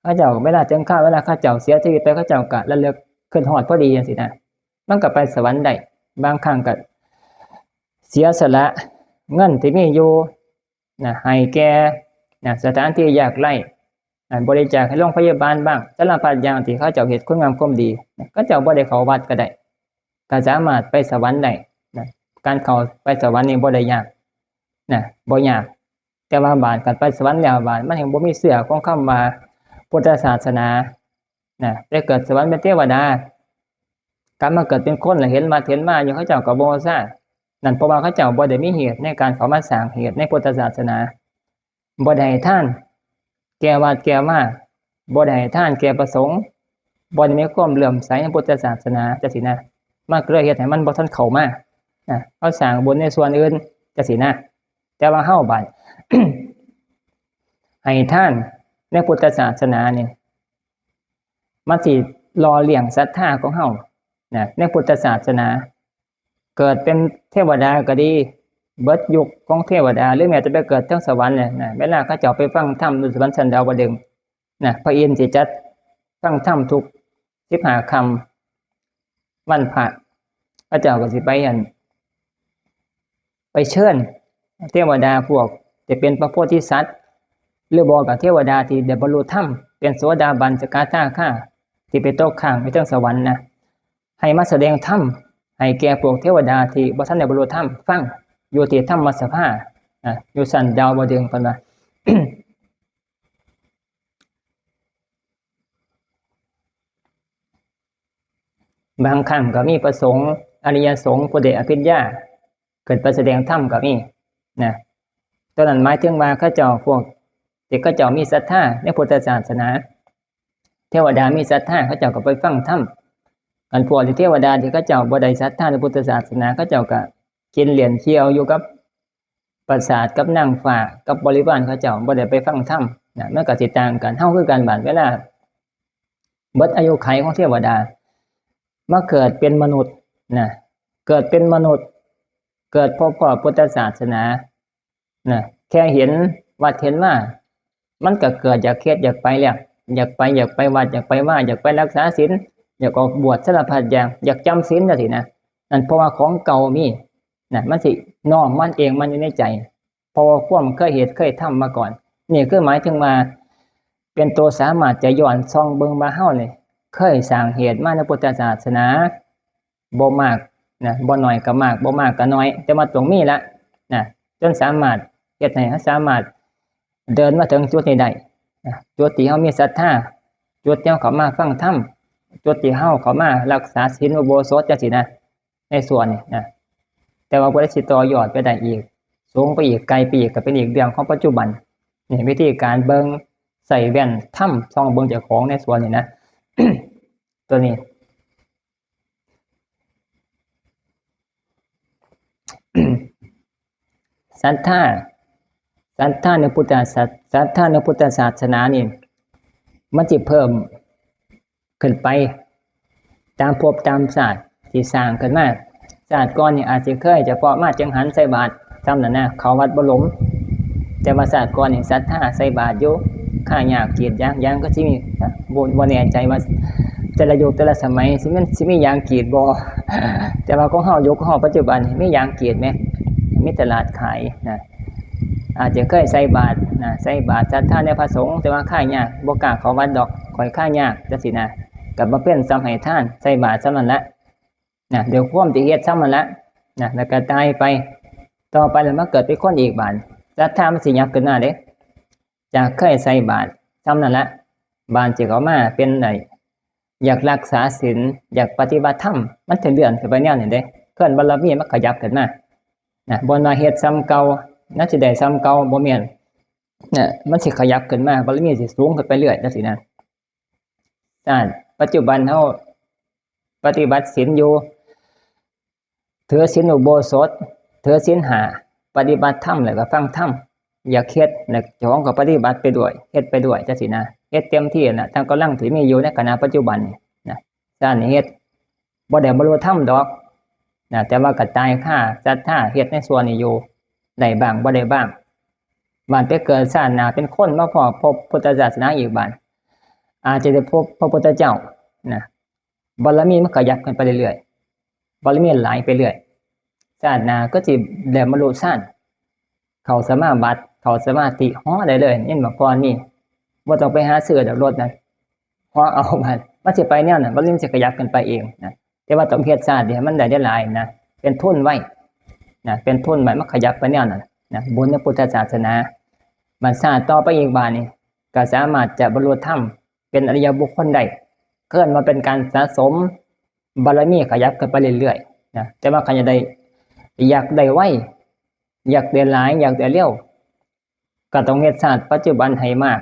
เขาเจ้าเวลาถึงคราว เวลาเขาเจ้าเสียชีวิตไป เขาเจ้าก็ระลึกคิดฮอดพอดีจังซี้นะ มันก็ไปสวรรค์ได้ บางครั้งก็เสียสละเงินที่มีอยู่ นะ ให้แก่ นะ สถานที่ยากไร้ นะ บริจาคให้โรงพยาบาลบ้าง สารพัดอย่างที่เขาเจ้าเฮ็ดคุณงามความดี นะ เขาเจ้าบ่ได้เข้าวัดก็ได้ ก็สามารถไปสวรรค์ได้ นะ การเข้าไปสวรรค์นี่บ่ได้ยาก นะ บ่ยาก แต่ว่าบาดคันไปสวรรค์แล้วบาด มันแฮ่งบ่มีเสื้อของคำว่าพุทธศาสนา นะ ไปเกิดสวรรค์เป็นเทวดา กลับมาเกิดเป็นคนแล้วเห็นวัดเห็นวาอยู่ เขาเจ้าก็บ่ซ่า นั่นเพราะว่าเขาเจ้าบ่ได้มีเหตุในการเข้ามาสร้างเหตุในพุทธศาสนา บ่ได้ให้ทานแก่วัดแก่วา บ่ได้ให้ทานแก่พระสงฆ์ บ่ได้มีความเลื่อมใสในพุทธศาสนาจังซี้นะ มันก็เลยเฮ็ดให้มันบ่ทันเข้ามา นะ เขาสร้างบุญในส่วนอื่นจังซี้นะ แต่ว่าเฮาบาด ให้ทานในพุทธศาสนานี่ มันสิหล่อเลี้ยงศรัทธาของเฮา นะ ในพุทธศาสนา เกิดเป็นเทวดาก็ดี เบิดยุคของเทวดา หรือแม้แต่ไปเกิดเทิงสวรรค์เนี่ยนะ เวลาเขาเจ้าไปฟังธรรมอยู่สวรรค์ชั้นดาวดึงส์ นะ พระอินทร์สิจัดฟังธรรมทุกสิบห้าค่ำวันพระ เขาเจ้าก็สิไปอัน ไปเชิญเทวดาพวกที่เป็นพระโพธิสัตว์ หรือบอกกับเทวดาที่ได้บรรลุธรรม เป็นโสดาบัน สกทาคา ที่ไปตกค้างไปเทิงสวรรค์นะ ให้มาแสดงธรรมให้แก่พวกเทวดาที่บ่ทันได้บรรลุธรรมฟัง อยู่ที่ธรรมสภา อ่ะ อยู่ชั้นดาวดึงส์เพิ่นว่า บางครั้งก็มีพระสงฆ์ อริยสงฆ์ ผู้ได้อภิญญา ขึ้นไปแสดงธรรมก็มีนะ ตอนนั้นหมายถึงว่าเขาเจ้าพวกที่เขาเจ้ามีศรัทธาในพุทธศาสนา เทวดามีศรัทธา เขาเจ้าก็ไปฟังธรรม กันพวกที่เทวดาที่เขาเจ้าบ่ได้ศรัทธาในพุทธศาสนา เขาเจ้าก็กินเลี้ยงเที่ยวอยู่กับปราสาท กับนางฟ้า กับบริวาร เขาเจ้าบ่ได้ไปฟังธรรมนะ มันก็สิต่างกัน เฮาคือกัน บาดเวลาเบิดอายุขัยของเทวดา มาเกิดเป็นมนุษย์นะ เกิดเป็นมนุษย์ เกิดพบพ้อพุทธศาสนานะ แค่เห็นวัดเห็นวา มันก็เกิดอยากเฮ็ดอยากไปแล้ว อยากไป อยากไปวัด อยากไปวา อยากไปรักษาศีล อยากออกบวชสารพัดอย่าง อยากจำศีลจังซี้นะ นั่นเพราะว่าของเก่ามีนะ มันสิน้อมมันเองมันอยู่ในใจ เพราะว่าความเคยเฮ็ดเคยทำมาก่อน นี่คือหมายถึงว่า เป็นตัวสามารถจะย้อนส่องเบิ่งว่าเฮานี่เคยสร้างเหตุมาในพุทธศาสนา บ่มากนะ บ่น้อยก็มาก บ่มากก็น้อย แต่ว่าต้องมีละนะ จนสามารถเฮ็ดให้เฮาสามารถเดินมาถึงจุดนี้ได้นะ จุดที่เฮามีศรัทธา จุดที่เฮาเข้ามาฟังธรรม จุดที่เฮาเข้ามารักษาศีลอุโบสถจังซี้นะ ในส่วนนี้นะ แต่ว่าผู้ใดสิต่อยอดไปได้อีก สูงไปอีก ไกลไปอีก ก็เป็นอีกเรื่องของปัจจุบัน นี่วิธีการเบิ่ง ใส่แว่นธรรมส่องเบิ่งเจ้าของในส่วนนี้นะ ตัวนี้ ศรัทธา ศรัทธาในพุทธศาส- ศรัทธาในพุทธศาสนานี่ มันสิเพิ่มขึ้นไป ตามภพตามชาติที่สร้างขึ้นมา ชาติก่อนนี่อาจสิเคยเฉพาะมาจังหันใส่บาตร ซ้ำนั่นนะ เข้าวัดบ่หลง แต่ว่าชาติก่อนนี่ศรัทธาใส่บาตรอยู่ ค่ายากกรีดยาง ยางก็สิมี บ่- บ่แน่ใจว่าแต่ละยุคแต่ละสมัยสิมันสิมียางกรีดบ่ แต่ว่าของเฮา ยุคของเฮาปัจจุบันนี่มียางกรีดไหม มีตลาดขายนะ อาจจะเคยใส่บาตรนะ ใส่บาตรศรัทธาในพระสงฆ์ แต่ว่าค่ายาก บ่กล้าเข้าวัดดอก ข้อยค่ายากจังซี้นะ ก็บำเพ็ญทำให้ทาน ใส่บาตรส่ำนั้นละนะ ด้วยความที่เฮ็ดส่ำนั้นละนะ แล้วก็ตายไป ต่อไปแล้วมาเกิดเป็นคนอีกบาด ศรัทธามันสิหยับขึ้นมาเด้ จากเคยใส่บาตรส่ำนั้นละ บาดสิเข้ามาเป็นไอ้ อยากรักษาศีล อยากปฏิบัติธรรม มันสิเลื่อนขึ้นไปแนวนี้เด้ เกิดบารมีมันขยับขึ้นมานะ บ่ว่าเฮ็ดส่ำเก่า มันสิได้ส่ำเก่า บ่แม่นนะ มันสิขยับขึ้นมา บารมีสิสูงขึ้นไปเรื่อยจังซี้นะ ชาติปัจจุบันเฮาปฏิบัติศีลอยู่ ถือศีลอุโบสถ ถือศีลห้า ปฏิบัติธรรมแล้วก็ฟังธรรม อยากเฮ็ดแล้วเจ้าของก็ปฏิบัติไปด้วย เฮ็ดไปด้วยจังซี้นะ เฮ็ดเต็มที่น่ะ ทั้งกำลังที่มีอยู่ในขณะปัจจุบันนี่นะ ชาตินี้เฮ็ด บ่ได้บรรลุธรรมดอกนะ แต่ว่าก็ตายคาศรัทธา เฮ็ดในส่วนนี้อยู่ ได้บ้าง บ่ได้บ้าง บาดไปเกิดชาติหน้าเป็นคนมาพ้อพบพุทธศาสนาอีกบาด อาจจะได้พบพระพุทธเจ้านะ บารมีมันขยับขึ้นไปเรื่อยๆ บารมีหลายไปเรื่อย ชาติหน้าก็สิได้บรรลุฌาน เข้าสมาบัติ เข้าสมาธิ ฮอได้เลย ยินมาก่อนนี่ บ่ต้องไปหาซื้อดอกรถนะ ฮอเอามัน มันสิไปแนวนั้น บารมีมันสิขยับขึ้นไปเองนะ แต่ว่าต้องเฮ็ดชาตินี้ให้มันได้หลายๆนะ เป็นทุนไว้นะ เป็นทุนไว้ มันขยับไปแนวนั้นนะ บุญในพุทธศาสนา บาดชาติต่อไปอีกบาดนี่ ก็สามารถจะบรรลุธรรม เป็นอริยบุคคลได้ เอิ้นว่าเป็นการสะสมบารมีขยับขึ้นไปเรื่อยๆนะ แต่ว่าคันอยากได้ อยากได้ไว อยากได้หลาย อยากได้เร็ว ก็ต้องเฮ็ดชาติปัจจุบันให้มาก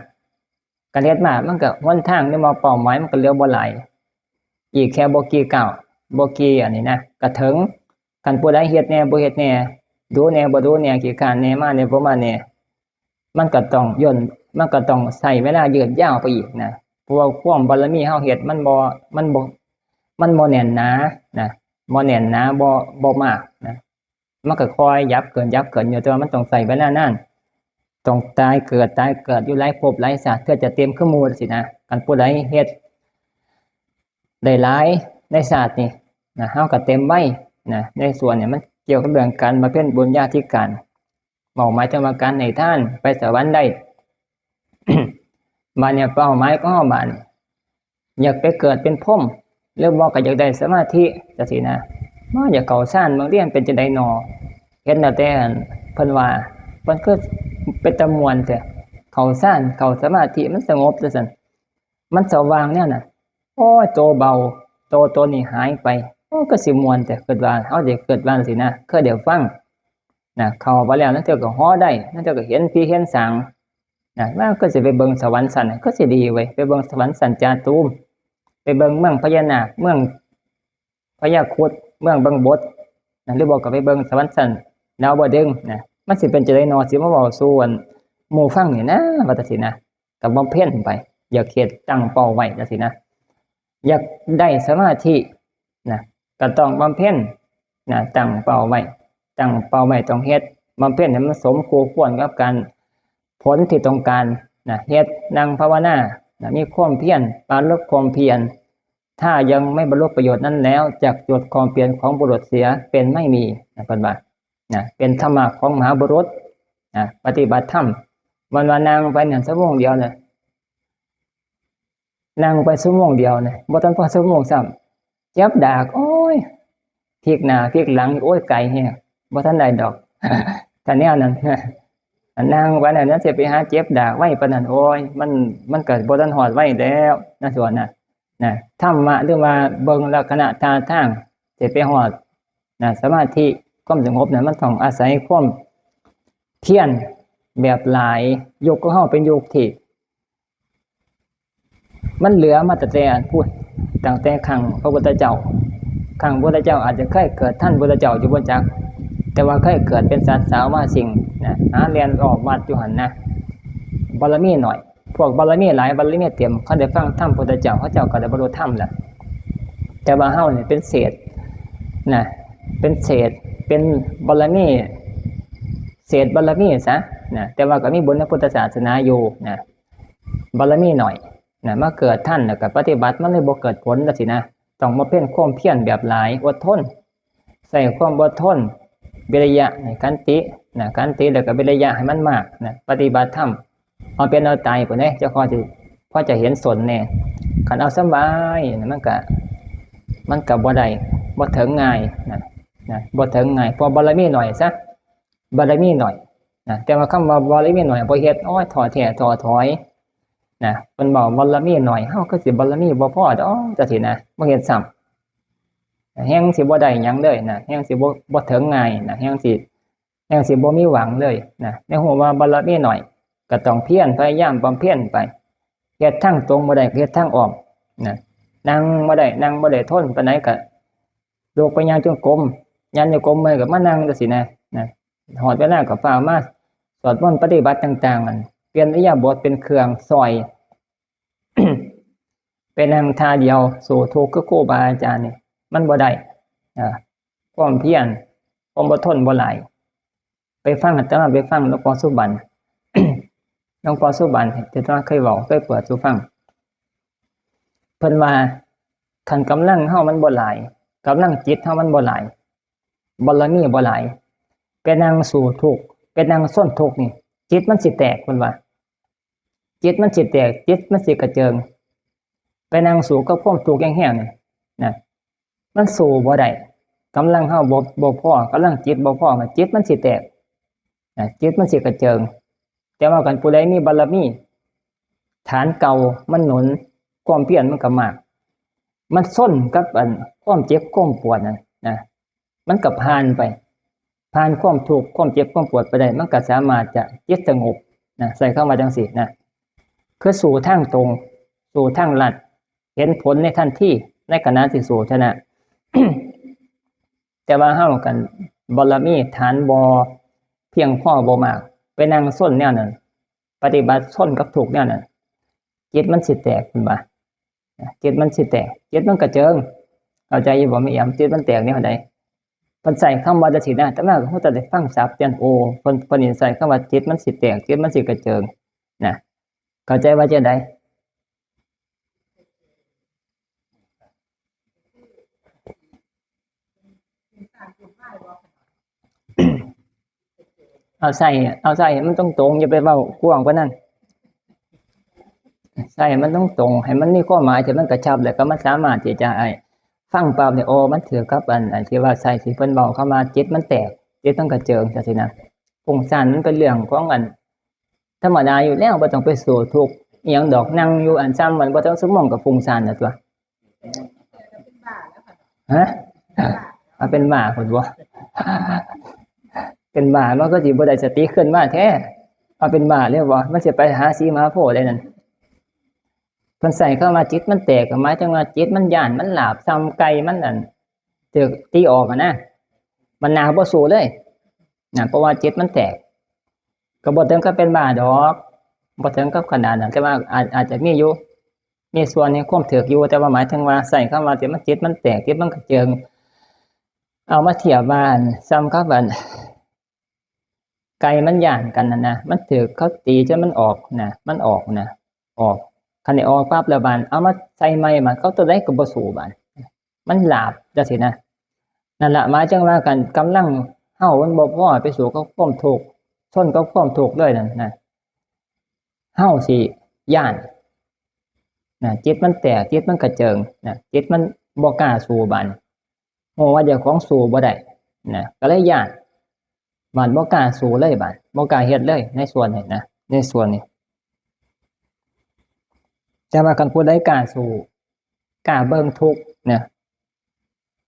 คันเฮ็ดมาก มันก็หนทางหรือว่าเป้าหมายมันก็เหลือบ่หลาย อีกแค่บ่กี่ก้าว บ่กี่อันนี้นะ ก็ถึง คันผู้ใดเฮ็ดแหน่ บ่เฮ็ดแหน่ ดูแหน่ บ่ดูแหน่ ขี้คร้านแหน่ มาแหน่ บ่มาแหน่ มันก็ต้องย่น มันก็ต้องใช้เวลายืดยาวไปอีกนะ เพราะว่าความบารมีเฮาเฮ็ดมันบ่ มันบ่ มันบ่แน่นหนานะ บ่แน่นหนา บ่ บ่มากนะ มันก็ค่อยหยับเกิน หยับเกินอยู่ แต่ว่ามันต้องใช้เวลานาน ต้องตายเกิด ตายเกิดอยู่หลายภพหลายชาติ เพื่อจะเต็มคือหมู่สินะ คันผู้ใดเฮ็ดได้หลายในชาตินี้นะ เฮาก็เต็มไวนะ ในส่วนเนี่ยมันเกี่ยวกับเรื่องการบำเพ็ญบุญญาธิการ เป้าหมายถึงว่าการให้ทานไปสวรรค์ได้ บาดเนี่ยเป้าหมายของเฮาบาดนี่ อยากไปเกิดเป็นพรหม หรือบ่ก็อยากได้สมาธิจังซี่นะ มาอยากเข้าฌาน บางเรียนเป็นจังได๋หนอ เห็นแล้วแต่อันเพิ่นว่า เพิ่นคือเป็นตาม่วนแท้ เข้าฌาน เข้าสมาธิมันสงบจังซั่น มันสว่างแนวนั้น โอ้ย โตเบา โต โตนี่หายไป โอ้ ก็สิม่วนแท้ คิดว่า เฮาได้คิดว่าจังซี่นะ เคยได้ฟังนะ เข้าไปแล้ว ลางเทื่อก็เหาะได้ ลางเทื่อก็เห็นผีเห็นสางนะ มันก็สิไปเบิ่งสวรรค์ชั้น ก็สิดีเว้ย ไปเบิ่งสวรรค์ชั้นจาตุม ไปเบิ่งเมืองพญานาค เมืองพญาครุฑ เมืองบังบดนะ หรือบ่ก็ไปเบิ่งสวรรค์ชั้นดาวดึงส์นะ มันสิเป็นจังได๋หนอ สิมาเว้าสู่อันหมู่ฟังนี่นะ ว่าจังซี่นะ ก็บำเพ็ญไป อยากเฮ็ดตั้งเป้าไว้จังซี่นะ อยากได้สมาธินะ ก็ต้องบำเพ็ญนะ ตั้งเป้าไว้ ตั้งเป้าไว้ต้องเฮ็ด บำเพ็ญให้มันสมคู่ควรกับการ ผลที่ต้องการนะ เฮ็ด นั่งภาวนานะ มีความเพียร ปรารภความเพียร ถ้ายังไม่บรรลุประโยชน์นั้นแล้ว จักหยุดความเพียรของบุรุษเสียเป็นไม่มีนะ เพิ่นว่านะ เป็นธรรมะของมหาบุรุษนะ ปฏิบัติธรรม มันว่านั่งไปเนี่ยชั่วโมงเดียวเนี่ย นั่งไปชั่วโมงเดียวเนี่ย บ่ทันพอชั่วโมงซ้ำ เจ็บดาก โอ้ย พลิกหน้าพลิกหลัง โอ้ย ไกลแฮง บ่ทันได้ดอก ถ้าแนวนั้น นั่งไปนั่น นั่นสิไปหาเจ็บดากไวปานนั้น โอ้ย มัน มันก็บ่ทันฮอดไวแล้ว นั่นส่วนน่ะ นะ ธรรมะ หรือว่าเบิ่งลักษณะท่าทาง สิไปฮอดนะ สมาธิ ความสงบน่ะ มันต้องอาศัยความเพียรแบบหลาย ยุคของเฮาเป็นยุคที่ มันเหลือมาตั้งแต่อันพูด ตั้งแต่ครั้งพระพุทธเจ้า ครั้งพระพุทธเจ้าอาจจะเคยเกิดทันพุทธเจ้าอยู่บ่จัก แต่ว่าเคยเกิดเป็นสัตว์สาวมาสิ่งนะ หาแล่นรอบวัดอยู่หั่นนะ บารมีหน่อย พวกบารมีหลาย บารมีเต็ม เขาได้ฟังธรรมพุทธเจ้า เขาเจ้าก็ได้บรรลุธรรมแล้ว แต่ว่าเฮาเนี่ยเป็นเศษนะ เป็นเศษ เป็นบารมี เศษบารมีซะนะ แต่ว่าก็มีบุญในพุทธศาสนาอยู่นะ บารมีหน่อยนะ มาเกิดทันแล้วก็ปฏิบัติ มันเลยบ่เกิดผลจังซี่นะ ต้องมาเพียร ความเพียรแบบหลาย อดทน ใช้ความอดทน วิริยะ นี่ ขันตินะ ขันติแล้วก็วิริยะให้มันมากนะ ปฏิบัติธรรม เอาเป็นเอาตายพุ้นเด้ เจ้าข้อสิพอจะเห็นสนแน่ คันเอาสำบายนะ มันก็ มันก็บ่ได้ บ่ถึงง่ายนะ นะ บ่ถึงง่าย เพราะบารมีหน่อยซะ บารมีหน่อยนะ แต่ว่าคำว่าบารมีหน่อย บ่เฮ็ด โอ้ย ท้อแท้ท้อถอยนะ เพิ่นเว้าบารมีหน่อย เฮาคือสิบารมีบ่พอดอก จังซี่นะ บ่เฮ็ดซ้ำ แฮ่งสิบ่ได้หยังเลยนะ แฮ่งสิบ่ บ่ถึงง่ายนะ แฮ่งสิ แฮ่งสิบ่มีหวังเลยนะ ในฮู้ว่าบารมีหน่อย ก็ต้องเพียรพยายามบำเพ็ญไป เฮ็ดทางตรงบ่ได้ก็เฮ็ดทางอ้อมนะ นั่งบ่ได้ นั่งบ่ได้ทนปานใดก็ลุกไปย่างจงกรม ย่างจงกรมเมื่อยก็มานั่งจังซี่นะ นะ ฮอดเวลาก็ฟ้าวมาสวดมนต์ปฏิบัติต่างๆ นั่น เปลี่ยนอิริยาบถเป็นเครื่องซ่อย ไปนั่งท่าเดียวสู้ทุกข์คือครูบาอาจารย์นี่ มันบ่ได้ อ่า ความเพียร ความอดทนบ่หลาย ไปฟัง อาตมาไปฟังหลวงพ่อสุบรรณ หลวงพ่อสุบรรณ อาตมาเคยเว้า เคยเปิดสู่ฟัง เพิ่นว่า คันกำลังเฮามันบ่หลาย กำลังจิตเฮามันบ่หลาย บารมีบ่หลาย ไปนั่งสู้ทุกข์ ไปนั่งชนทุกข์นี่ จิตมันสิแตก เพิ่นว่า จิตมันสิแตก จิตมันสิกระเจิง ไปนั่งสู้กับความทุกข์แฮงๆ นี่นะ มันสู้บ่ได้ กำลังเฮาบ่ บ่พอ กำลังจิตบ่พอ จิตมันสิแตกนะ จิตมันสิกระเจิง แต่ว่าคันผู้ใดมีบารมี ฐานเก่ามันหนุน ความเพียรมันก็มาก มันชนกับอันความเจ็บความปวดนั่นนะ มันก็ผ่านไป ผ่านความทุกข์ความเจ็บความปวดไปได้ มันก็สามารถจะจิตสงบนะ ใช้คำว่าจังซี่นะ คือสู้ทางตรง สู้ทางลัด เห็นผลในทันที ในขณะที่สู้เท่านั้น แต่ว่าเฮาคันบารมีฐานบ่เพียงพอบ่มาก ไปนั่งชนแนวนั้น ปฏิบัติชนกับทุกข์แนวนั้น จิตมันสิแตก เพิ่นว่า จิตมันสิแตก จิตมันกระเจิง เข้าใจอยู่บ่แม่แอม จิตมันแตกแนวใด เพิ่นใช้คำว่าจั่งซี้นะ แต่ว่าก็ฮู้แต่ได้ฟังศัพท์เตียน โอ้ เพิ่น เพิ่นนี่ใช้คำว่าจิตมันสิแตก จิตมันสิกระเจิง นะ เข้าใจว่าจั่งใด เอาใส่ เอาใส่ให้มันตรงๆ อย่าไปเว้ากว้างกว่านั้น ใส่ให้มันตรงๆ ให้มันมีความหมายที่มันกระชับ แล้วก็มันสามารถที่จะ ไอ้ ฟังปั๊บเนี่ย โอ้ มันถือกับอัน อันที่ว่าใส่ที่เพิ่นเว้าคำว่าจิตมันแตก จิตมันกระเจิงจั่งซี้นะ ฟุ้งซ่านมันเป็นเรื่องของอันธรรมดาอยู่แล้ว บ่ต้องไปสู้ทุกข์อิหยังดอก นั่งอยู่อันซ้ำมันบ่ถึงชั่วโมงก็ฟุ้งซ่านแล้วตั๊ว ฮะ เอาเป็นบ้าพุ้นบ่ เป็นบ้ามันก็สิบ่ได้สติขึ้นมาแท้ เอาเป็นบ้าเลยบ่ มันสิไปหาสีมหาโพธิ์ได้นั่น เพิ่นใช้คำว่าจิตมันแตก ก็หมายถึงว่าจิตมันย้าน มันหลาบ ส่ำไก่มันนั่น ถืกตีออกหั้นนะ มันหน้าบ่สู้เลย นะ เพราะว่าจิตมันแตก ก็บ่ถึงกับเป็นบ้าดอก บ่ถึงกับขนาดนั้น แต่ว่าอาจ อาจจะมีอยู่ มีส่วนในความถืกอยู่ แต่ว่าหมายถึงว่าใช้คำว่าที่มันจิตมันแตก จิตมันกระเจิง เอามาเทียบว่าอัน ส่ำกับอัน ไก่มันย้านกันหั้นนะ มันถืกเขาตีจนมันออกนะ มันออกนะ ออก คันได้ออกปั๊บแล้วบาด เอามาใส่ใหม่บาด เขาตัวใดก็บ่สู้บาด มันหลาบจั่งซี้นะ นั่นล่ะ หมายถึงว่าคันกำลังเฮามันบ่พอไปสู้กับความทุกข์ ชนกับความทุกข์เลยนั่นนะ เฮาสิย้าน นะ จิตมันแตก จิตมันกระเจิง นะ จิตมันบ่กล้าสู้บาด ฮู้ว่าเจ้าของสู้บ่ได้ นะ ก็เลยย้าน บาดบ่กล้าสู้เลยบาด บ่กล้าเฮ็ดเลย ในส่วนนี้นะ ในส่วนนี้ แต่ว่าคันผู้ใดกล้าสู้ กล้าเบิ่งทุกข์นะ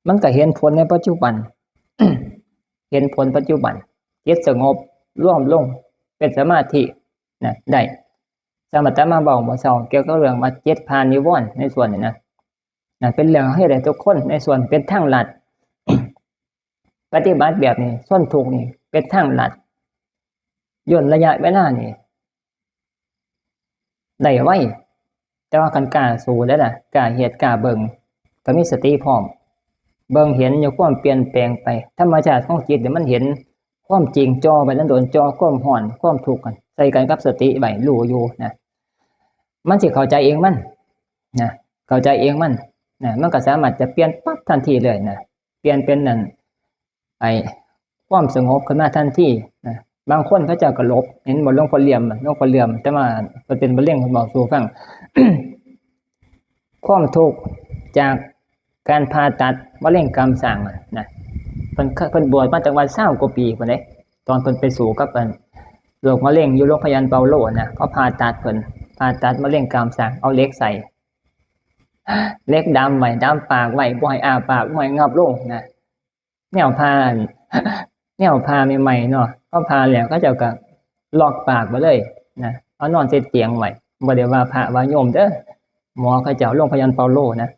มันก็เห็นผลในปัจจุบัน เห็นผลปัจจุบัน จิตสงบ รวมลง เป็นสมาธินะ ได้ สมถะมาเว้าเมื่อเช้า เกี่ยวกับเรื่องว่าจิตผ่านนิวรณ์ในส่วนนี้นะ นะ เป็นเรื่องให้ได้ทุกคน ในส่วนเป็นทางลัด ปฏิบัติแบบนี้ ชนทุกข์นี่ เป็นทางลัด ย่นระยะเวลานี่ ได้ไว แต่ว่าคันกล้าสู้แล้วล่ะ กล้าเฮ็ด กล้าเบิ่ง ก็มีสติพร้อม เบิ่งเห็นอยู่ความเปลี่ยนแปลงไป ธรรมชาติของจิตเนี่ยมันเห็นความจริงจ่อไว้โดนๆ จ่อความร้อน ความทุกข์กัน ใส่กันกับสติไว้ รู้อยู่นะ มันสิเข้าใจเองมัน นะ เข้าใจเองมัน นะ มันก็สามารถจะเปลี่ยนปั๊บทันทีเลยนะ เปลี่ยนเป็นนั่น ไอ้ ความสงบขึ้นมาทันทีนะ บางคนเขาเจ้าก็หลบ เห็นบ่ หลวงพ่อเหลี่ยม หลวงพ่อเหลี่ยม แต่ว่าเพิ่นเป็นมะเร็ง เพิ่นบอกสู่ฟัง ความทุกข์จากการผ่าตัดมะเร็งกรามช้างอะนะ เพิ่น เพิ่นบวชมาตั้งว่าซาวกว่าปีพุ้นเด้ ตอนเพิ่นไปสู้กับอันโรคมะเร็งอยู่โรงพยาบาลเปาโลนะ เขาผ่าตัดเพิ่น ผ่าตัดมะเร็งกรามช้าง เอาเหล็กใส่ เหล็กดามไว้ ดามปากไว้ บ่ให้อ้าปาก บ่ให้งับลงนะ แนวผ่า แนวผ่าใหม่ๆ เนาะ เขาผ่าแล้วเขาเจ้าก็ล็อกปากไว้เลยนะ เอานอนใส่เตียงไว้ บ่ได้ว่าพระว่าโยมเด้อ หมอเขาเจ้าโรงพยาบาลเปาโลนะ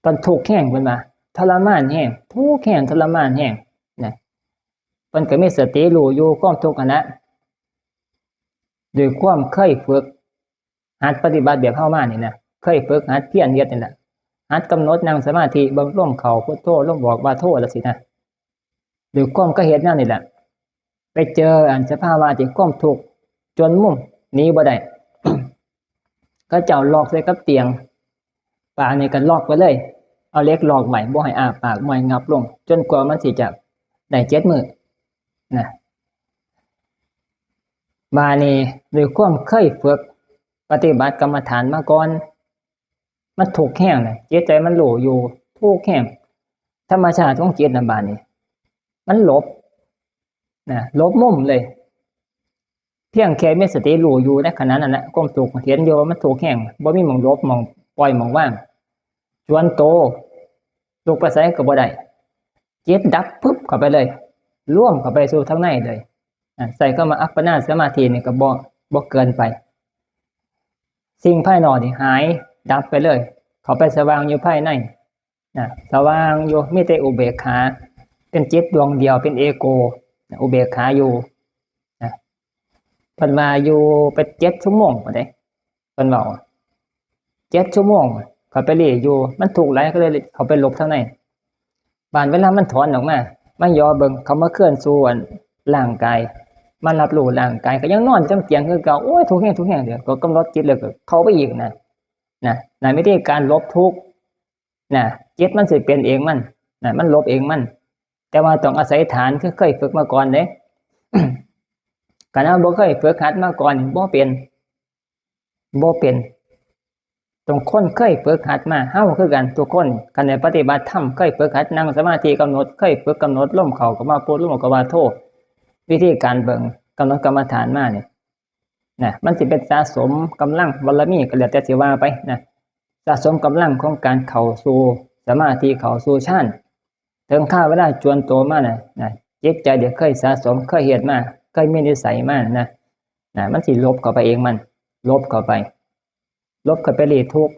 เพิ่นทุกข์แฮง เพิ่นว่า ทรมานแฮง ทุกข์แฮง ทรมานแฮงนะ เพิ่นก็มีสติรู้อยู่ความทุกข์หั้นนะ ด้วยความเคยฝึก หัดปฏิบัติแบบเฮามานี่นะ เคยฝึกหัดเพียรเฮ็ดนี่แหละ หัดกำหนดนั่งสมาธิ เบิ่งลมเข้าพุทโธ ลมออกว่าโธ จั่งซี้นะ ด้วยความเคยเฮ็ดแนวนี่แหละ ไปเจออันสภาวะที่ความทุกข์จนมุมหนีบ่ได้ เขาเจ้าล็อกใส่กับเตียง ปากนี่ก็ล็อกไว้เลย เอาเหล็กล็อกไว้ บ่ให้อ้าปาก บ่ให้งับลง จนกว่ามันสิจะได้เจ็ดมื้อนะ บาดนี้ด้วยความเคยฝึกปฏิบัติกรรมฐานมาก่อน มันทุกข์แฮงนะ จิตใจมันรู้อยู่ ทุกข์แฮง ธรรมชาติของจิตนะบาดนี้ มันหลบนะ หลบมุมเลย เพียงแค่มีสติรู้อยู่ในขณะนั้นนะ ความทุกข์เห็นอยู่ว่ามันทุกข์แฮง บ่มีหม่องหลบ หม่องปล่อย หม่องวาง จวนโต ลุกไปไสก็บ่ได้ จิตดับปึ๊บเข้าไปเลย รวมเข้าไปสู่ทางในเลย อ่ะ ใส่คำว่าอัปปนาสมาธินี่ก็บ่ บ่เกินไป สิ่งภายนอกนี่หายดับไปเลย เข้าไปสว่างอยู่ภายใน นะ สว่างอยู่ มีแต่อุเบกขา เป็นจิตดวงเดียว เป็นเอโก นะ อุเบกขาอยู่ นะ เพิ่นว่าอยู่ไปเจ็ดชั่วโมงพุ้นเด้ เพิ่นเว้า เจ็ดชั่วโมง เข้าไปหลีอยู่ มันทุกข์หลายก็เลยเข้าไปหลบทางใน บาดเวลามันถอนออกมา มันย่อเบิ่ง เข้ามาเคลื่อนสู่อันร่างกาย มันรับรู้ร่างกาย ก็ยังนอนอยู่เทิงเตียงคือเก่า โอ้ย ทุกข์แฮง ทุกข์แฮง เดี๋ยวก็กำหนดจิตแล้วก็เข้าไปอีกนะ นะ นั่นวิธีการหลบทุกข์นะ จิตมันสิเป็นเองมันนะ มันหลบเองมัน แต่ว่าต้องอาศัยฐาน คือเคยฝึกมาก่อนเด้ คันเฮาบ่เคยฝึกหัดมาก่อนนี่ บ่เป็น บ่เป็น ต้องคนเคยฝึกหัดมา เฮาคือกันทุกคน คันได้ปฏิบัติธรรม เคยฝึกหัดนั่งสมาธิกำหนด เคยฝึกกำหนดลมเข้าก็ว่าพุท ลมออกก็ว่าโธ วิธีการเบิ่ง กำหนดกรรมฐานมานี่นะ มันสิเป็นสะสมกำลังบารมี ก็แล้วแต่สิว่าไปนะ สะสมกำลังของการเข้าสู่สมาธิ เข้าสู่ฌาน ถึงคราวเวลาจวนตัวมาน่ะนะ จิตใจที่เคยสะสม เคยเฮ็ดมา เคยมีนิสัยมานะ นะ มันสิหลบเข้าไปเองมัน หลบเข้าไป หลบเข้าไปหลีกทุกข์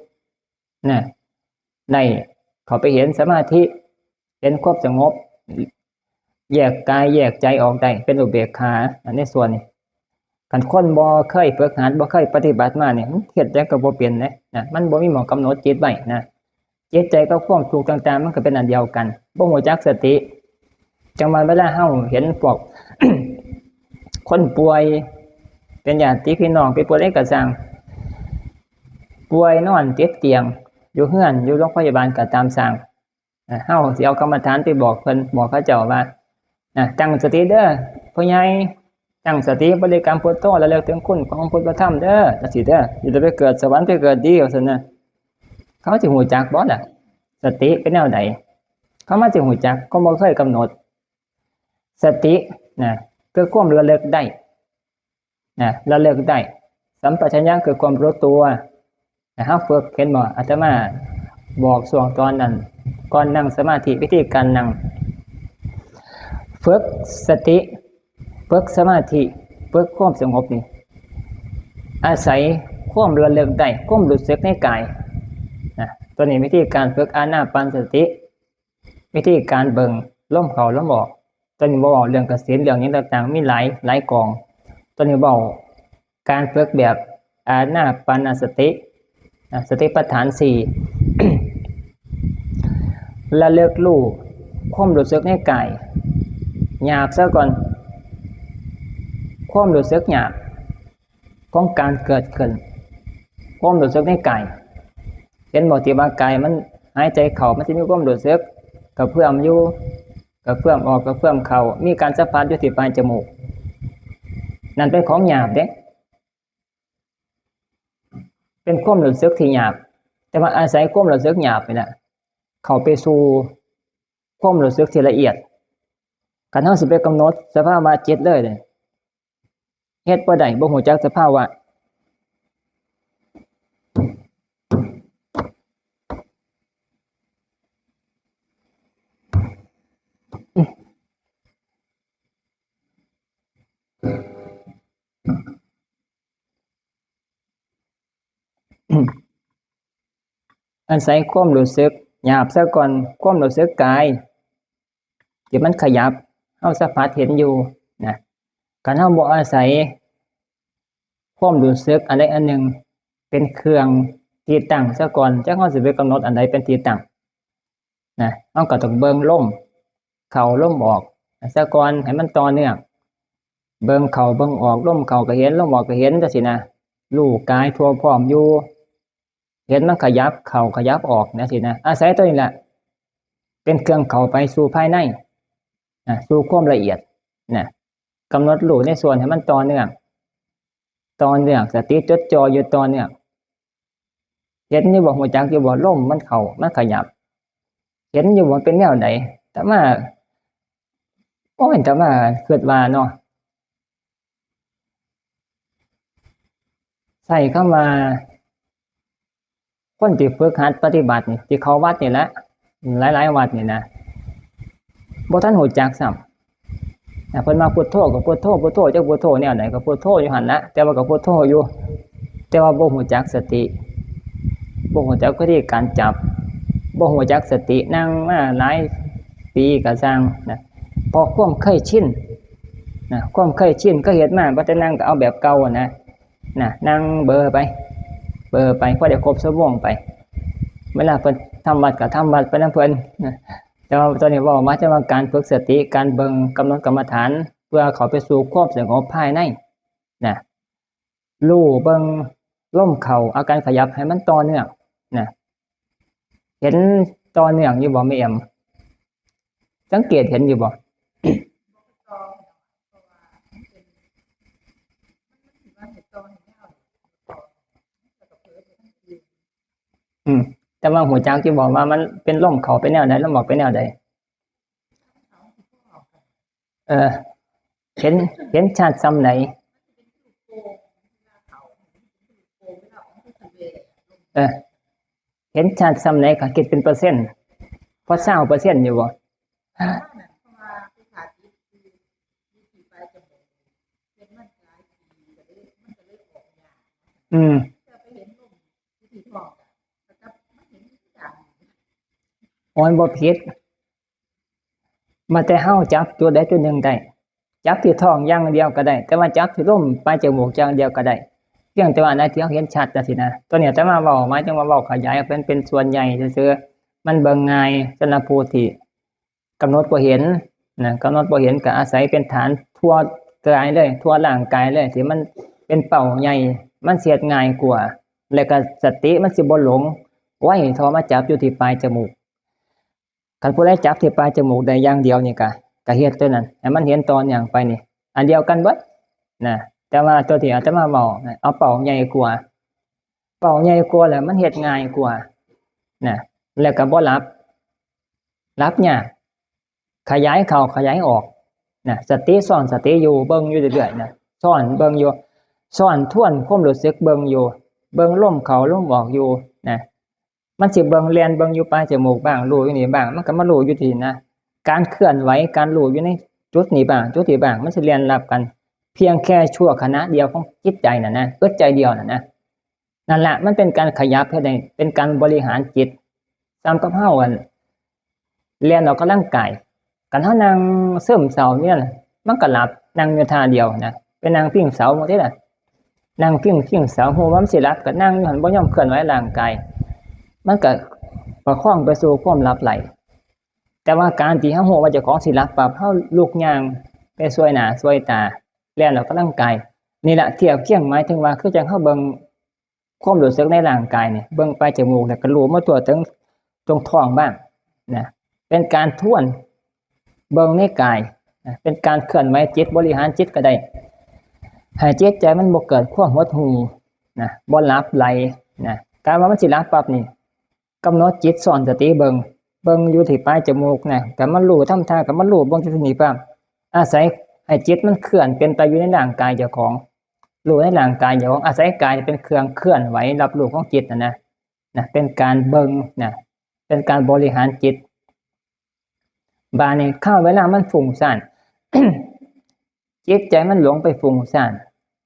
นะ ได้เข้าไปเห็นสมาธิ เห็นความสงบ แยกกายแยกใจออกได้ เป็นอุเบกขา อันในส่วนนี้ คันคนบ่เคยฝึกหัด บ่เคยปฏิบัติมาเนี่ย มันเฮ็ดหยังก็บ่เป็นเด้นะ มันบ่มีหม่องกำหนดจิตไว้นะ จิตใจกับความทุกข์ต่างๆ มันก็เป็นอันเดียวกัน บ่รู้จักสติ จังว่าเวลาเฮาเห็นพวก คนป่วย เป็นญาติพี่น้อง เป็นผู้ใดก็ซ่าง ป่วยนอนติดเตียง อยู่เฮือน อยู่โรงพยาบาลก็ตามซ่าง อ่ะ เฮาสิเอากรรมฐานไปบอกเพิ่น บอกเขาเจ้าว่า นะ ตั้งสติเด้อ พ่อใหญ่ ตั้งสติบริกรรมพุทโธ ระลึกถึงคุณของพุทธธรรมเด้อ จังซี้เด้อ สิได้ไปเกิดสวรรค์ไปเกิดดี ว่าซั่นนะ เขาสิรู้จักบ่ล่ะ สติเป็นแนวใด เขามาสิรู้จัก ก็บ่เคยกำหนด สตินะ คือความระลึกได้ นะ ระลึกได้ สัมปชัญญะคือความรู้ตัวนะ เฮาฝึก เห็นบ่ อาตมาบอกช่วงตอนนั้น ก่อนนั่งสมาธิ วิธีการนั่ง ฝึกสติ ฝึกสมาธิ ฝึกความสงบนี่ อาศัยความระลึกได้ ความรู้สึกในกายนะ ตัวนี้วิธีการฝึกอานาปานสติ วิธีการเบิ่งลมเข้าลมออก ตอนนี้บ่เว้าเรื่องกสิณ เรื่องหยังต่างๆ มีหลาย หลายกอง ตอนนี้เว้าการฝึกแบบอานาปานสติ อ่ะ สติปัฏฐานสี่ ระลึกรู้ความรู้สึกในกาย หยาบซะก่อน ความรู้สึกหยาบ ของการเกิดขึ้น ความรู้สึกในกาย เห็นบ่ ที่ว่ากายมันหายใจเข้า มันสิมีความรู้สึกกระเพื่อมอยู่ กระเพื่อมออก กระเพื่อมเข้า มีการสัมผัสอยู่ที่ปลายจมูก นั่นเป็นของหยาบเด้ เป็นความรู้สึกที่หยาบ แต่ว่าอาศัยความรู้สึกหยาบนี่แหละ เข้าไปสู่ความรู้สึกที่ละเอียด คันเฮาสิไปกำหนดสภาวะจิตเลยเนี่ย เฮ็ดบ่ได้ บ่รู้จักสภาวะ อาศัยความรู้สึกหยาบซะก่อน ความรู้สึกกาย ที่มันขยับ เฮาสัมผัสเห็นอยู่นะ คันเฮาบ่อาศัยความรู้สึกอันใดอันหนึ่งเป็นเครื่องที่ตั้งซะก่อน จักเฮาสิไปกำหนดอันใดเป็นที่ตั้งนะ เฮาก็ต้องเบิ่งลมเข้าลมออกซะก่อน ให้มันต่อเนื่อง เบิ่งเข้าเบิ่งออก ลมเข้าก็เห็น ลมออกก็เห็น จังซี้นะ รู้กายทั่วพร้อมอยู่ เห็นมันขยับเข้าขยับออกจังซี้นะ อาศัยตัวนี้แหละ เป็นเครื่องเข้าไปสู่ภายในนะ สู่ความละเอียดนะ กำหนดรู้ในส่วนให้มันต่อเนื่อง ต่อเนื่อง สติจดจ่ออยู่ต่อเนื่อง เห็นอยู่บ่ รู้จักอยู่บ่ ลมมันเข้า มันขยับ เห็นอยู่บ่ เป็นแนวใด อาตมา โอ้ย อาตมาคิดว่าเนาะ ใช้คำว่า คนที่ฝึกหัดปฏิบัตินี่ ที่เข้าวัดนี่แหละ หลายๆ วัดนี่นะ บ่ทันรู้จักซ้ำนะ เพิ่นมาพุทโธก็พุทโธ พุทโธ จักพุทโธแนวใดก็พุทโธอยู่หั่นละ แต่ว่าก็พุทโธอยู่ แต่ว่าบ่รู้จักสติ บ่รู้จักวิธีการจับ บ่รู้จักสติ นั่งมาหลายปีก็ซ่างนะ เพราะความเคยชินนะ ความเคยชิน เคยเฮ็ดมา บ่แต่นั่งก็เอาแบบเก่าอะนะ นะ นั่งเบลอไป เบลอไป พอได้ครบชั่วโมงไป เวลาเพิ่นทำวัดก็ทำวัดไปนำเพิ่นนะ แต่ว่าตอนนี้เว้ามาแต่ว่าการฝึกสติ การเบิ่งกำหนดกรรมฐาน เพื่อเข้าไปสู่ความสงบภายในนะ รู้เบิ่งลมเข้า อาการขยับให้มันต่อเนื่องนะ เห็นต่อเนื่องอยู่บ่แม่แอม สังเกตเห็นอยู่บ่ อืม แต่ว่าฮู้จักอยู่บ่ว่ามันเป็นลมเข้าไปแนวใด ลมออกไปแนวใด เออ เห็น เห็นชัดส่ำใด เออ เห็นชัดส่ำใด ก็คิดเป็นเปอร์เซ็นต์ พอซาวเปอร์เซ็นต์อยู่บ่ อืม อ๋อ มันบ่ผิด มาแต่เฮาจับจุดใดจุดหนึ่งได้ จับที่ท้องอย่างเดียวก็ได้ แต่ว่าจับที่ลมปลายจมูกอย่างเดียวก็ได้ เพียงแต่ว่าอันใดที่เฮาเห็นชัดจังซี้นะ ตัวนี้อาตมาเว้า หมายถึงว่าเว้าขยายออกเป็น เป็นส่วนใหญ่ซื่อๆ มันเบิ่งง่ายสำหรับผู้ที่กำหนดบ่เห็นนะ กำหนดบ่เห็นก็อาศัยเป็นฐานทั่วกายเลย ทั่วร่างกายเลย ที่มันเป็นเป้าใหญ่ มันสิเฮ็ดง่ายกว่า และก็สติมันสิบ่หลงไวเท่ามาจับอยู่ที่ปลายจมูก คันผู้ใดจับที่ปลายจมูกได้อย่างเดียวนี่ก็ ก็เฮ็ดตัวนั้น ให้มันเห็นต่อเนื่องไปนี่ อันเดียวกันเบิดนะ แต่ว่าตัวที่อาตมาเว้านะ เอาเป้าใหญ่กว่า เป้าใหญ่กว่าแล้วมันเฮ็ดง่ายกว่านะ แล้วก็บ่หลับ หลับยาก ขยายเข้าขยายออกนะ สติซ้อนสติอยู่ เบิ่งอยู่เรื่อยๆนะ ซ้อนเบิ่งอยู่ ซ้อนทวนความรู้สึกเบิ่งอยู่ เบิ่งลมเข้าลมออกอยู่นะ มันสิเบิ่ง แล่นเบิ่งอยู่ปลายจมูกบ้าง รู้อยู่นี่บ้าง มันก็มารู้อยู่ที่นะ การเคลื่อนไหว การรู้อยู่ในจุดนี้บ้าง จุดนี้บ้าง มันสิแล่นลับกัน เพียงแค่ชั่วขณะเดียวของจิตใจน่ะนะ อึดใจเดียวน่ะนะ นั่นล่ะ มันเป็นการขยับเฮ็ดให้ เป็นการบริหารจิต ส่ำกับเฮา อัน แล่นออกกำลังกาย คันเฮานั่งซึมเศร้าอยู่นั่นน่ะ มันก็หลับ นั่งอยู่ท่าเดียวนะ ไปนั่งพิงเสาจั่งซี้ล่ะ นั่งพิง พิงเสา ฮู้ว่ามันสิหลับ ก็นั่งอยู่หั่น บ่ยอมเคลื่อนไหวร่างกาย มันก็ประคองไปสู่ความหลับไหล แต่ว่าการที่เฮาฮู้ว่าเจ้าของสิหลับปั๊บ เฮาลุกย่างไปส่วยหน้าส่วยตา แล่นออกกำลังกาย นี่ล่ะ เทียบเคียง หมายถึงว่า คือจั่งเฮาเบิ่ง ความรู้สึกในร่างกายนี่ เบิ่งปลายจมูกแล้วก็รู้มาทั่วถึงตรงท้องบ้างนะ เป็นการทวนเบิ่งในกายนะ เป็นการเคลื่อนไหวจิต บริหารจิตก็ได้ ให้จิตใจมันบ่เกิดความหดหู่นะ บ่หลับไหลนะ การว่ามันสิหลับปั๊บนี่ กำหนดจิตซ้อนสติเบิ่ง เบิ่งอยู่ที่ปลายจมูกนะ ก็มารู้ ทำท่าก็มารู้เบิ่งอยู่ที่นี่ปั๊บ อาศัยให้จิตมันเคลื่อนเป็นไปอยู่ในร่างกายเจ้าของ รู้ในร่างกายเจ้าของ อาศัยกายเป็นเครื่องเคลื่อนไหวรับรู้ของจิตน่ะนะ นะ เป็นการเบิ่งนะ เป็นการบริหารจิต บาดนี้คราวเวลามันฟุ้งซ่าน จิตใจมันหลงไปฟุ้งซ่าน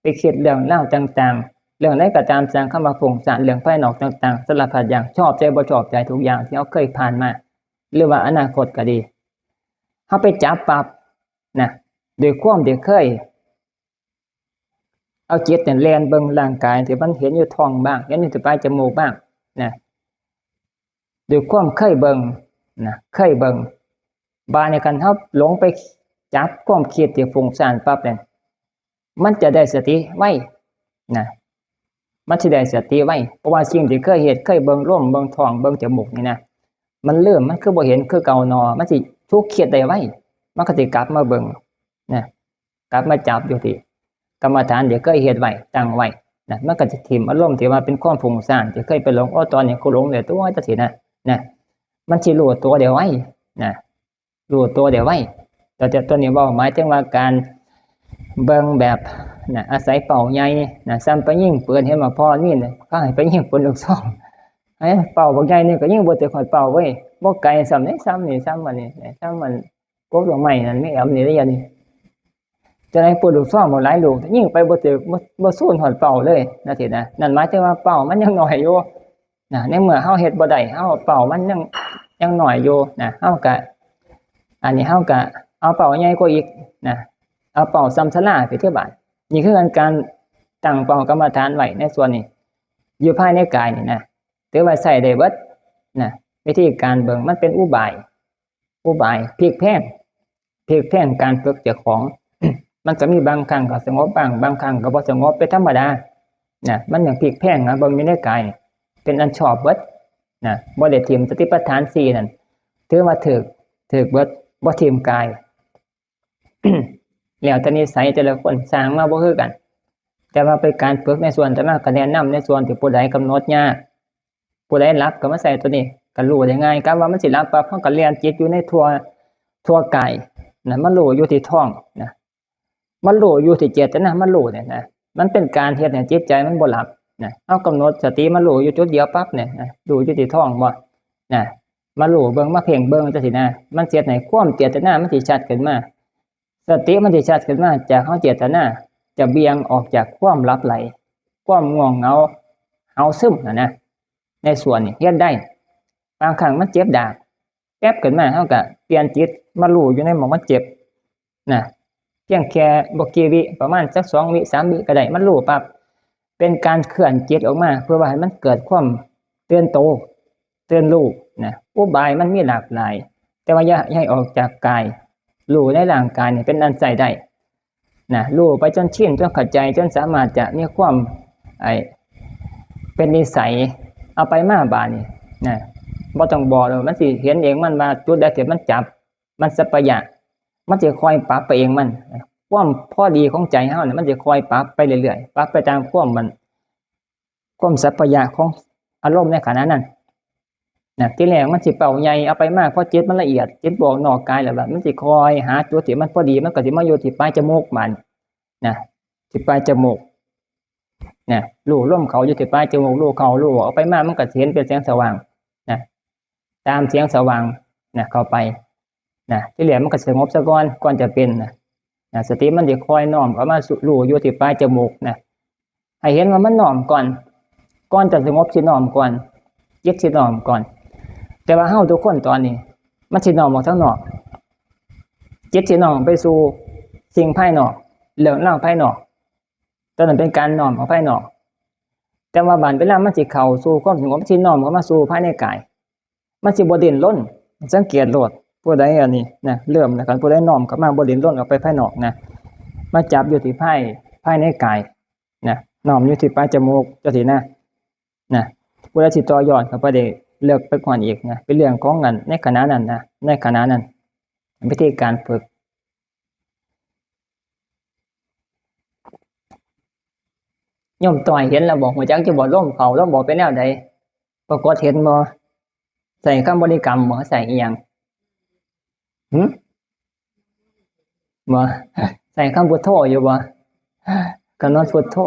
ไปคิดเรื่องราวต่างๆ เรื่องใดก็ตามสร้างคำว่าฟุ้งซ่าน เรื่องภายนอกต่างๆ สารพัดอย่าง ชอบใจบ่ชอบใจทุกอย่างที่เฮาเคยผ่านมา หรือว่าอนาคตก็ดี เฮาไปจับปั๊บนะ ด้วยความที่เคย เอาจิตเนี่ยแล่นเบิ่งร่างกายที่มันเห็นอยู่ท้องบ้าง เห็นอยู่ที่ปลายจมูกบ้างนะ ด้วยความเคยเบิ่งนะ เคยเบิ่ง บาดนี้คันเฮาหลงไปจับความคิดที่ฟุ้งซ่านปั๊บเนี่ย มันจะได้สติไวนะ มันสิได้สติไว เพราะว่าสิ่งที่เคยเฮ็ด เคยเบิ่งลม เบิ่งท้อง เบิ่งจมูกนี่นะ มันลืม มันคือบ่เห็นคือเก่าหนอ มันสิถูกคิดได้ไว มันก็สิกลับมาเบิ่งนะ กลับมาจับอยู่ที่กรรมฐานที่เคยเฮ็ดไว้ ตั้งไว้นะ มันก็จะถิ่มอารมณ์ที่ว่าเป็นความฟุ้งซ่านที่เคยไปหลง โอ้ ตอนนี้กูหลงแล้วตัว จังซี้นะ นะ มันสิรู้ตัวได้ไวนะ รู้ตัวได้ไว แต่ แต่ตัวนี้เว้าหมายถึงว่าการเบิ่งแบบนะ อาศัยเป้าใหญ่นะ ส่ำไปยิงปืน เห็นบ่ พ่อนี่นะ เขาให้ไปยิงปืนลูกซอง ให้เป้าบักใหญ่นี่ก็ยิงบ่ถืกฮอดเป้าเว้ย บ่ไกลส่ำนี่ ส่ำนี่ ส่ำอันนี้ ส่ำมันกกดอกไม้นั่น มีแอมนี่เด้ นี่ จั่งใด๋ปืนลูกซองบักหลายลูก ยิงไปบ่ถืก บ่ บ่ซูนฮอดเป้าเลย จั่งซี้นะ นั่นหมายถึงว่าเป้ามันยังน้อยอยู่นะ ในเมื่อเฮาเฮ็ดบ่ได้ เฮาเป้ามันยัง ยังน้อยอยู่นะ เฮาก็ อันนี้เฮาก็เอาเป้าใหญ่กว่าอีกนะ เอาเป้าส่ำศาลาไปเทื่อ บาด นี่คือการตั้งเป้ากรรมฐานไว้ในส่วนนี้ อยู่ภายในกายนี่นะ ถือว่าใช้ได้เบิดนะ วิธีการเบิ่งมันเป็นอุบาย อุบายพลิกแพลง พลิกแพลงการฝึกเจ้าของ มันก็มีบางครั้งก็สงบบ้าง บางครั้งก็บ่สงบเป็นธรรมดา นะ มันอย่างพลิกแพลงนะ เบิ่งอยู่ในกายนี่ เป็นอันชอบเบิด นะ บ่ได้ถิ่มสติปัฏฐานสี่นั่น ถือว่าถืก ถืกเบิด บ่ถิ่มกาย แล้วแต่นิสัยแต่ละคนสร้างมาบ่คือกัน แต่ว่าเป็นการฝึกในส่วนอาตมาก็แนะนำในส่วนที่ผู้ใดกำหนดยาก ผู้ใดหลับก็มาใส่ตัวนี้ ก็รู้ได้ง่าย กะว่ามันสิหลับปั๊บ เฮาก็แล่นจิตอยู่ในทั่ว ทั่วกาย นะ มารู้อยู่ที่ท้อง นะ มารู้อยู่ที่เจตนา มารู้เนี่ยนะ มันเป็นการเฮ็ดให้จิตใจมันบ่หลับ นะ เฮากำหนดสติมารู้อยู่จุดเดียวปั๊บเนี่ยนะ รู้อยู่ที่ท้องบ่ นะ มารู้เบิ่ง มาเพ่งเบิ่งจังซี้นะ มันสิเฮ็ดให้ความเจตนามันสิชัดขึ้นมา สติมันสิชัดขึ้นมา จากเฮาเจตนา จะเบี่ยงออกจากความหลับไหล ความง่วงเหงา เหงาซึมน่ะนะ ในส่วนนี้เฮ็ดได้ บางครั้งมันเจ็บดาก แป๊บขึ้นมา เฮาก็เปลี่ยนจิตมารู้อยู่ในหม่องมันเจ็บ นะ เพียงแค่บ่กี่วิ ประมาณสักสองวิ สามวิก็ได้ มันรู้ปั๊บ เป็นการเคลื่อนจิตออกมา เพื่อว่าให้มันเกิดความตื่นโต ตื่นรู้ นะ อุบายมันมีหลากหลาย แต่ว่าอย่า อย่าให้ออกจากกาย รู้ในร่างกายนี่เป็นอันใช้ได้ นะ รู้ไปจนชิน จนเข้าใจ จนสามารถจะมีความ ไอ้ เป็นนิสัย เอาไปมาบาดนี้ นะ บ่ต้องบอกเลย มันสิเห็นเองมันว่าจุดใดที่มันจับ มันสัพพะยะ มันสิคอยปรับไปเองมัน ความพอดีของใจเฮาเนี่ย มันสิคอยปรับไปเรื่อยๆ ปรับไปตามความมัน ความสัพพะยะของอารมณ์ในขณะนั้น นะ ทีแรกมันสิเป้าใหญ่ เอาไปมา พอจิตมันละเอียด จิตบ่ออกนอกกายแล้วล่ะ มันสิคอยหาจุดที่มันพอดี มันก็สิมาอยู่ที่ปลายจมูกมัน นะ ที่ปลายจมูก นะ รู้ลมเข้าอยู่ที่ปลายจมูก รู้เข้า รู้ออก เอาไปมา มันก็สิเห็นเป็นแสงสว่าง นะ ตามแสงสว่าง นะ เข้าไป นะ ทีแรกมันก็สงบซะก่อน ก่อนจะเป็น นะ นะ สติมันสิคอยน้อมเข้ามาสู่ รู้อยู่ที่ปลายจมูก นะ ให้เห็นว่ามันน้อมก่อน ก่อนจะสงบสิน้อมก่อน จิตสิน้อมก่อน แต่ว่าเฮาทุกคนตอนนี้ มันสิน้อมออกทางนอก จิตสิน้อมไปสู่สิ่งภายนอก เรื่องราวภายนอก ตอนนั้นเป็นการน้อมออกภายนอก แต่ว่าบาดเวลามันสิเข้าสู่ความสงบ มันสิน้อมเข้ามาสู่ภายในกาย มันสิบ่ดิ้นรน สังเกตโลด ผู้ใดอันนี้นะ เริ่มแล้วกัน ผู้ใดน้อมเข้ามาบ่ดิ้นรนออกไปภายนอกนะ มาจับอยู่ที่ภาย ภายในกาย นะ น้อมอยู่ที่ปลายจมูกจังซี้นะ นะ ผู้ใดสิต่อยอดเข้าไปได้เลิกไปกว่าอีกนะ เป็นเรื่องของอันในขณะนั้นนะ ในขณะนั้น วิธีการฝึก โยมต้อยเห็นแล้วบ่ ฮู้จักอยู่บ่ ลมเข้า ลมออกเป็นแนวใด ปรากฏเห็นบ่ ใช้คำบริกรรมบ่ ใช้อีหยัง หึ บ่ ใช้คำพุทโธอยู่บ่ กำหนดพุทโธ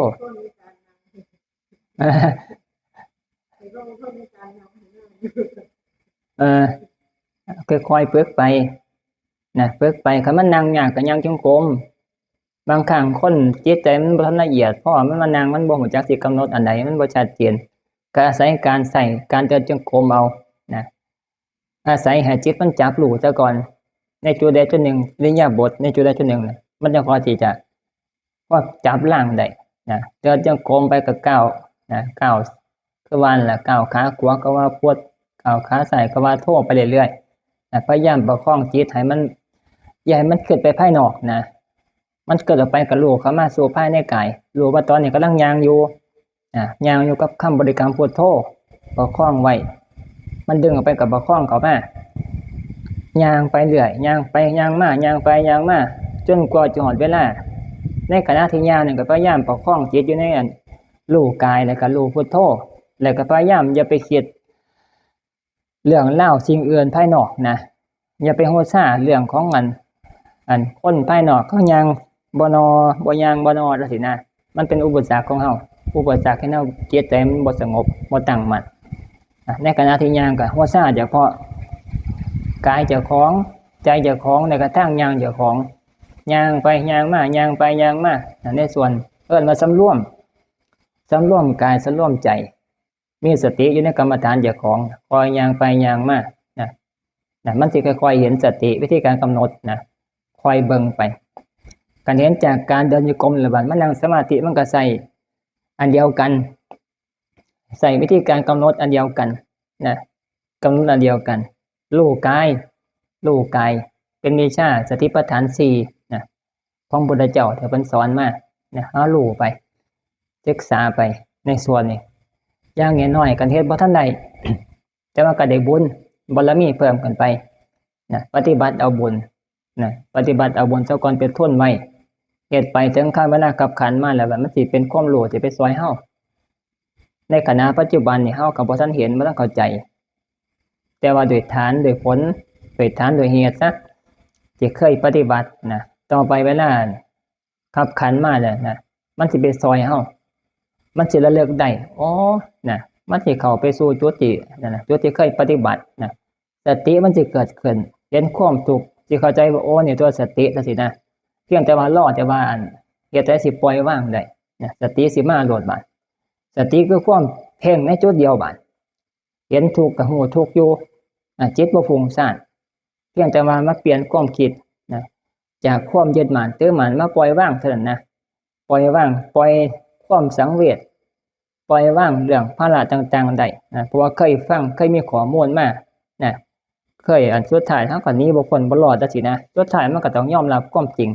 เออ ค่อยๆฝึกไป นะ ฝึกไป คันมันนั่งยากก็ย่างจงกรม บางครั้งคนจิตใจมันบ่ทันละเอียดพอ มันมานั่ง มันบ่ฮู้จักสิกำหนดอันใด มันบ่ชัดเจน ก็อาศัยการใช้ การเดินจงกรมเอา นะ อาศัยให้จิตมันจับรู้ซะก่อน ในจุดใดจุดหนึ่ง อิริยาบถในจุดใดจุดหนึ่งน่ะ มันจั่งค่อยที่จะ พอจับหลังได้ นะ เดินจงกรมไปก็ก้าว นะ ก้าว คือว่านั่นล่ะ ก้าวขาขวาก็ว่าพุท ก้าวขาซ้ายก็ว่าโธไปเรื่อยๆ นะ พยายามประคองจิตให้มัน อย่าให้มันคิดไปภายนอกนะ มันคิดออกไปก็รู้เข้ามาสู่ภายในกาย รู้ว่าตอนนี้กำลังย่างอยู่ อ่ะ ย่างอยู่กับคำบริกรรมพุทโธ ประคองไว้ มันดึงออกไปก็ประคองเข้ามา ย่างไปเรื่อย ย่างไปย่างมา ย่างไปย่างมา จนกว่าจะฮอดเวลา ในขณะที่ย่างนี่ก็พยายามประคองจิตอยู่ในอันรู้กาย แล้วก็รู้พุทโธ แล้วก็พยายามอย่าไปคิด เรื่องราวสิ่งอื่นภายนอกนะ อย่าไปฮู้ซ่าเรื่องของอัน อันคนภายนอกเขาย่างบ่นอ บ่ย่างบ่นอจังซี้นะ มันเป็นอุปสรรคของเฮา อุปสรรคให้เฮาจิตใจมันบ่สงบ บ่ตั้งมั่น อ่ะ ในขณะที่ย่างก็ฮู้ซ่าเฉพาะกายเจ้าของ ใจเจ้าของ แล้วก็ทางย่างเจ้าของ ย่างไปย่างมา ย่างไปย่างมา อ่ะ ในส่วนเอิ้นว่าสำรวม สำรวมกาย สำรวมใจ มีสติอยู่ในกรรมฐานเจ้าของ คอยย่างไปย่างมา นะ นะ มันสิค่อยๆเห็นสติ วิธีการกำหนดนะ คอยเบิ่งไป การเห็นจากการเดินจงกรม หรือว่ามานั่งสมาธิ มันก็ใช้อันเดียวกัน ใช้วิธีการกำหนดอันเดียวกัน นะ กำหนดอันเดียวกัน รู้กาย รู้กาย เป็นวิชาสติปัฏฐานสี่นะ ของพุทธเจ้าที่เพิ่นสอนมานะ เฮารู้ไป ศึกษาไปในส่วนนี้ อย่างน้อยๆ คันเฮ็ดบ่ทันได้ แต่ว่าก็ได้บุญ บารมีเพิ่มขึ้นไปนะ ปฏิบัติเอาบุญนะ ปฏิบัติเอาบุญซะก่อนเป็นทุนไว้ เฮ็ดไปถึงคราวเวลาคับขันมาแล้ว มันสิเป็นความรู้ที่ไปซ่อยเฮา ในขณะปัจจุบันนี่เฮาก็บ่ทันเห็น บ่ทันเข้าใจ แต่ว่าด้วยทาน ด้วยผล ด้วยทาน ด้วยเหตุซะ ที่เคยปฏิบัตินะ ต่อไปเวลาคับขันมาแล้วนะ มันสิไปซ่อยเฮา มันสิระลึกได้ อ๋อ นะ มันสิเข้าไปสู่จุดที่ นั่นนะ จุดที่เคยปฏิบัตินะ สติมันสิเกิดขึ้น เห็นความทุกข์ สิเข้าใจว่า โอ้ นี่ตัวสติ จั่งซี้นะ เพียงแต่ว่ารอแต่ว่าอัน เฮ็ดให้สิปล่อยวางได้นะ สติสิมาโลดบาด สติคือความเพ่งในจุดเดียวบาด เห็นทุกข์ก็ฮู้ทุกข์อยู่นะ จิตบ่ฟุ้งซ่าน เพียงแต่ว่ามาเปลี่ยนความคิดนะ จากความยึดมั่นถือมั่นมาปล่อยวางเท่านั้นนะ ปล่อยวาง ปล่อยความสังเวช ปล่อยวางเรื่องภาระต่างๆได้นะ เพราะว่าเคยฟัง เคยมีข้อมูลมานะ เคย อันสุดท้ายเฮาก็หนีบ่พ้นบ่รอดจั่งซี้นะ สุดท้ายมันก็ต้องยอมรับความจริง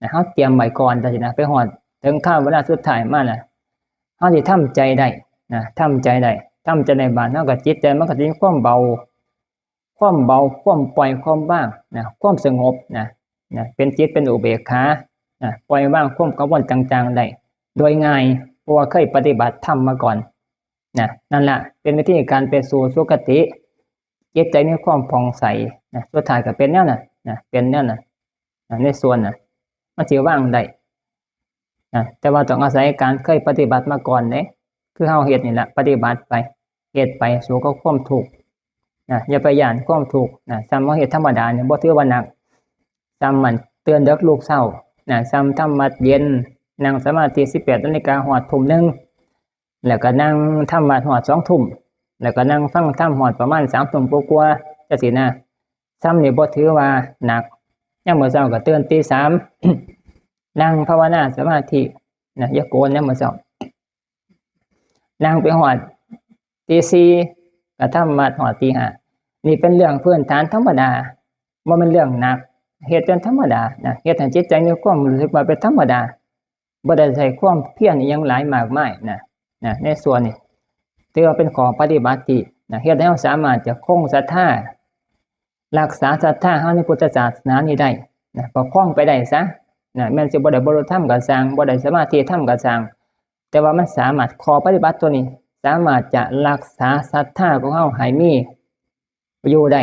นะ เฮาเตรียมไว้ก่อนจั่งซี้นะ ไปฮอดถึงคราวเวลาสุดท้ายมาแล้ว เฮาสิทำใจได้นะ ทำใจได้ ทำใจได้บาด เฮาก็จิตใจมันก็สิมีความเบา ความเบา ความปล่อย ความว่างนะ ความสงบนะ นะ เป็นจิตเป็นอุเบกขานะ ปล่อยวางความกังวลต่างๆได้ โดยง่าย เพราะว่าเคยปฏิบัติธรรมมาก่อนนะ นั่นล่ะ เป็นวิธีการไปสู่สุคติ จิตใจมีความผ่องใสนะ สุดท้ายก็เป็นแนวนั้นนะ เป็นแนวนั้นนะ ในส่วนน่ะ มันสิวางได้นะ แต่ว่าต้องอาศัยการเคยปฏิบัติมาก่อนเด้ คือเฮาเฮ็ดนี่ล่ะ ปฏิบัติไป เฮ็ดไป สู้กับความทุกข์นะ อย่าไปย้านความทุกข์นะ ส่ำเฮาเฮ็ดธรรมดานี่บ่ถือว่าหนัก ส่ำมันตื่นดึกลุกเช้านะ ส่ำทำวัดเย็น นั่งสมาธิสิบแปดนาฬิกาฮอดทุ่มหนึ่ง แล้วก็นั่งทำวัดฮอดสองทุ่ม แล้วก็นั่งฟังธรรมฮอดประมาณสามทุ่มกว่าๆ จั่งซี้นะ ส่ำนี่บ่ถือว่าหนัก ยามมื้อเช้าก็ตื่นตีสาม นั่งภาวนาสมาธินะ อย่าโกนยามมื้อเช้า นั่งไปฮอดตีสี่ ก็ทำวัดฮอดตีห้า นี่เป็นเรื่องพื้นฐานธรรมดา บ่แม่นเรื่องหนัก เฮ็ดเป็นธรรมดานะ เฮ็ดให้จิตใจมีความรู้สึกว่าเป็นธรรมดา บ่ได้ใช้ความเพียรอิหยังหลายมากมายนะ นะ ในส่วนนี้ ถือว่าเป็นข้อปฏิบัติที่นะ เฮ็ดให้เราสามารถจะคงศรัทธา รักษาศรัทธาเฮาในพุทธศาสนานี้ได้นะ ประคองไปได้ซะนะ แม้นสิบ่ได้บรรลุธรรมก็ซ่าง บ่ได้สมาธิธรรมก็ซ่าง แต่ว่ามันสามารถ ข้อปฏิบัติตัวนี้ สามารถจะรักษาศรัทธาของเฮาให้มีอยู่ได้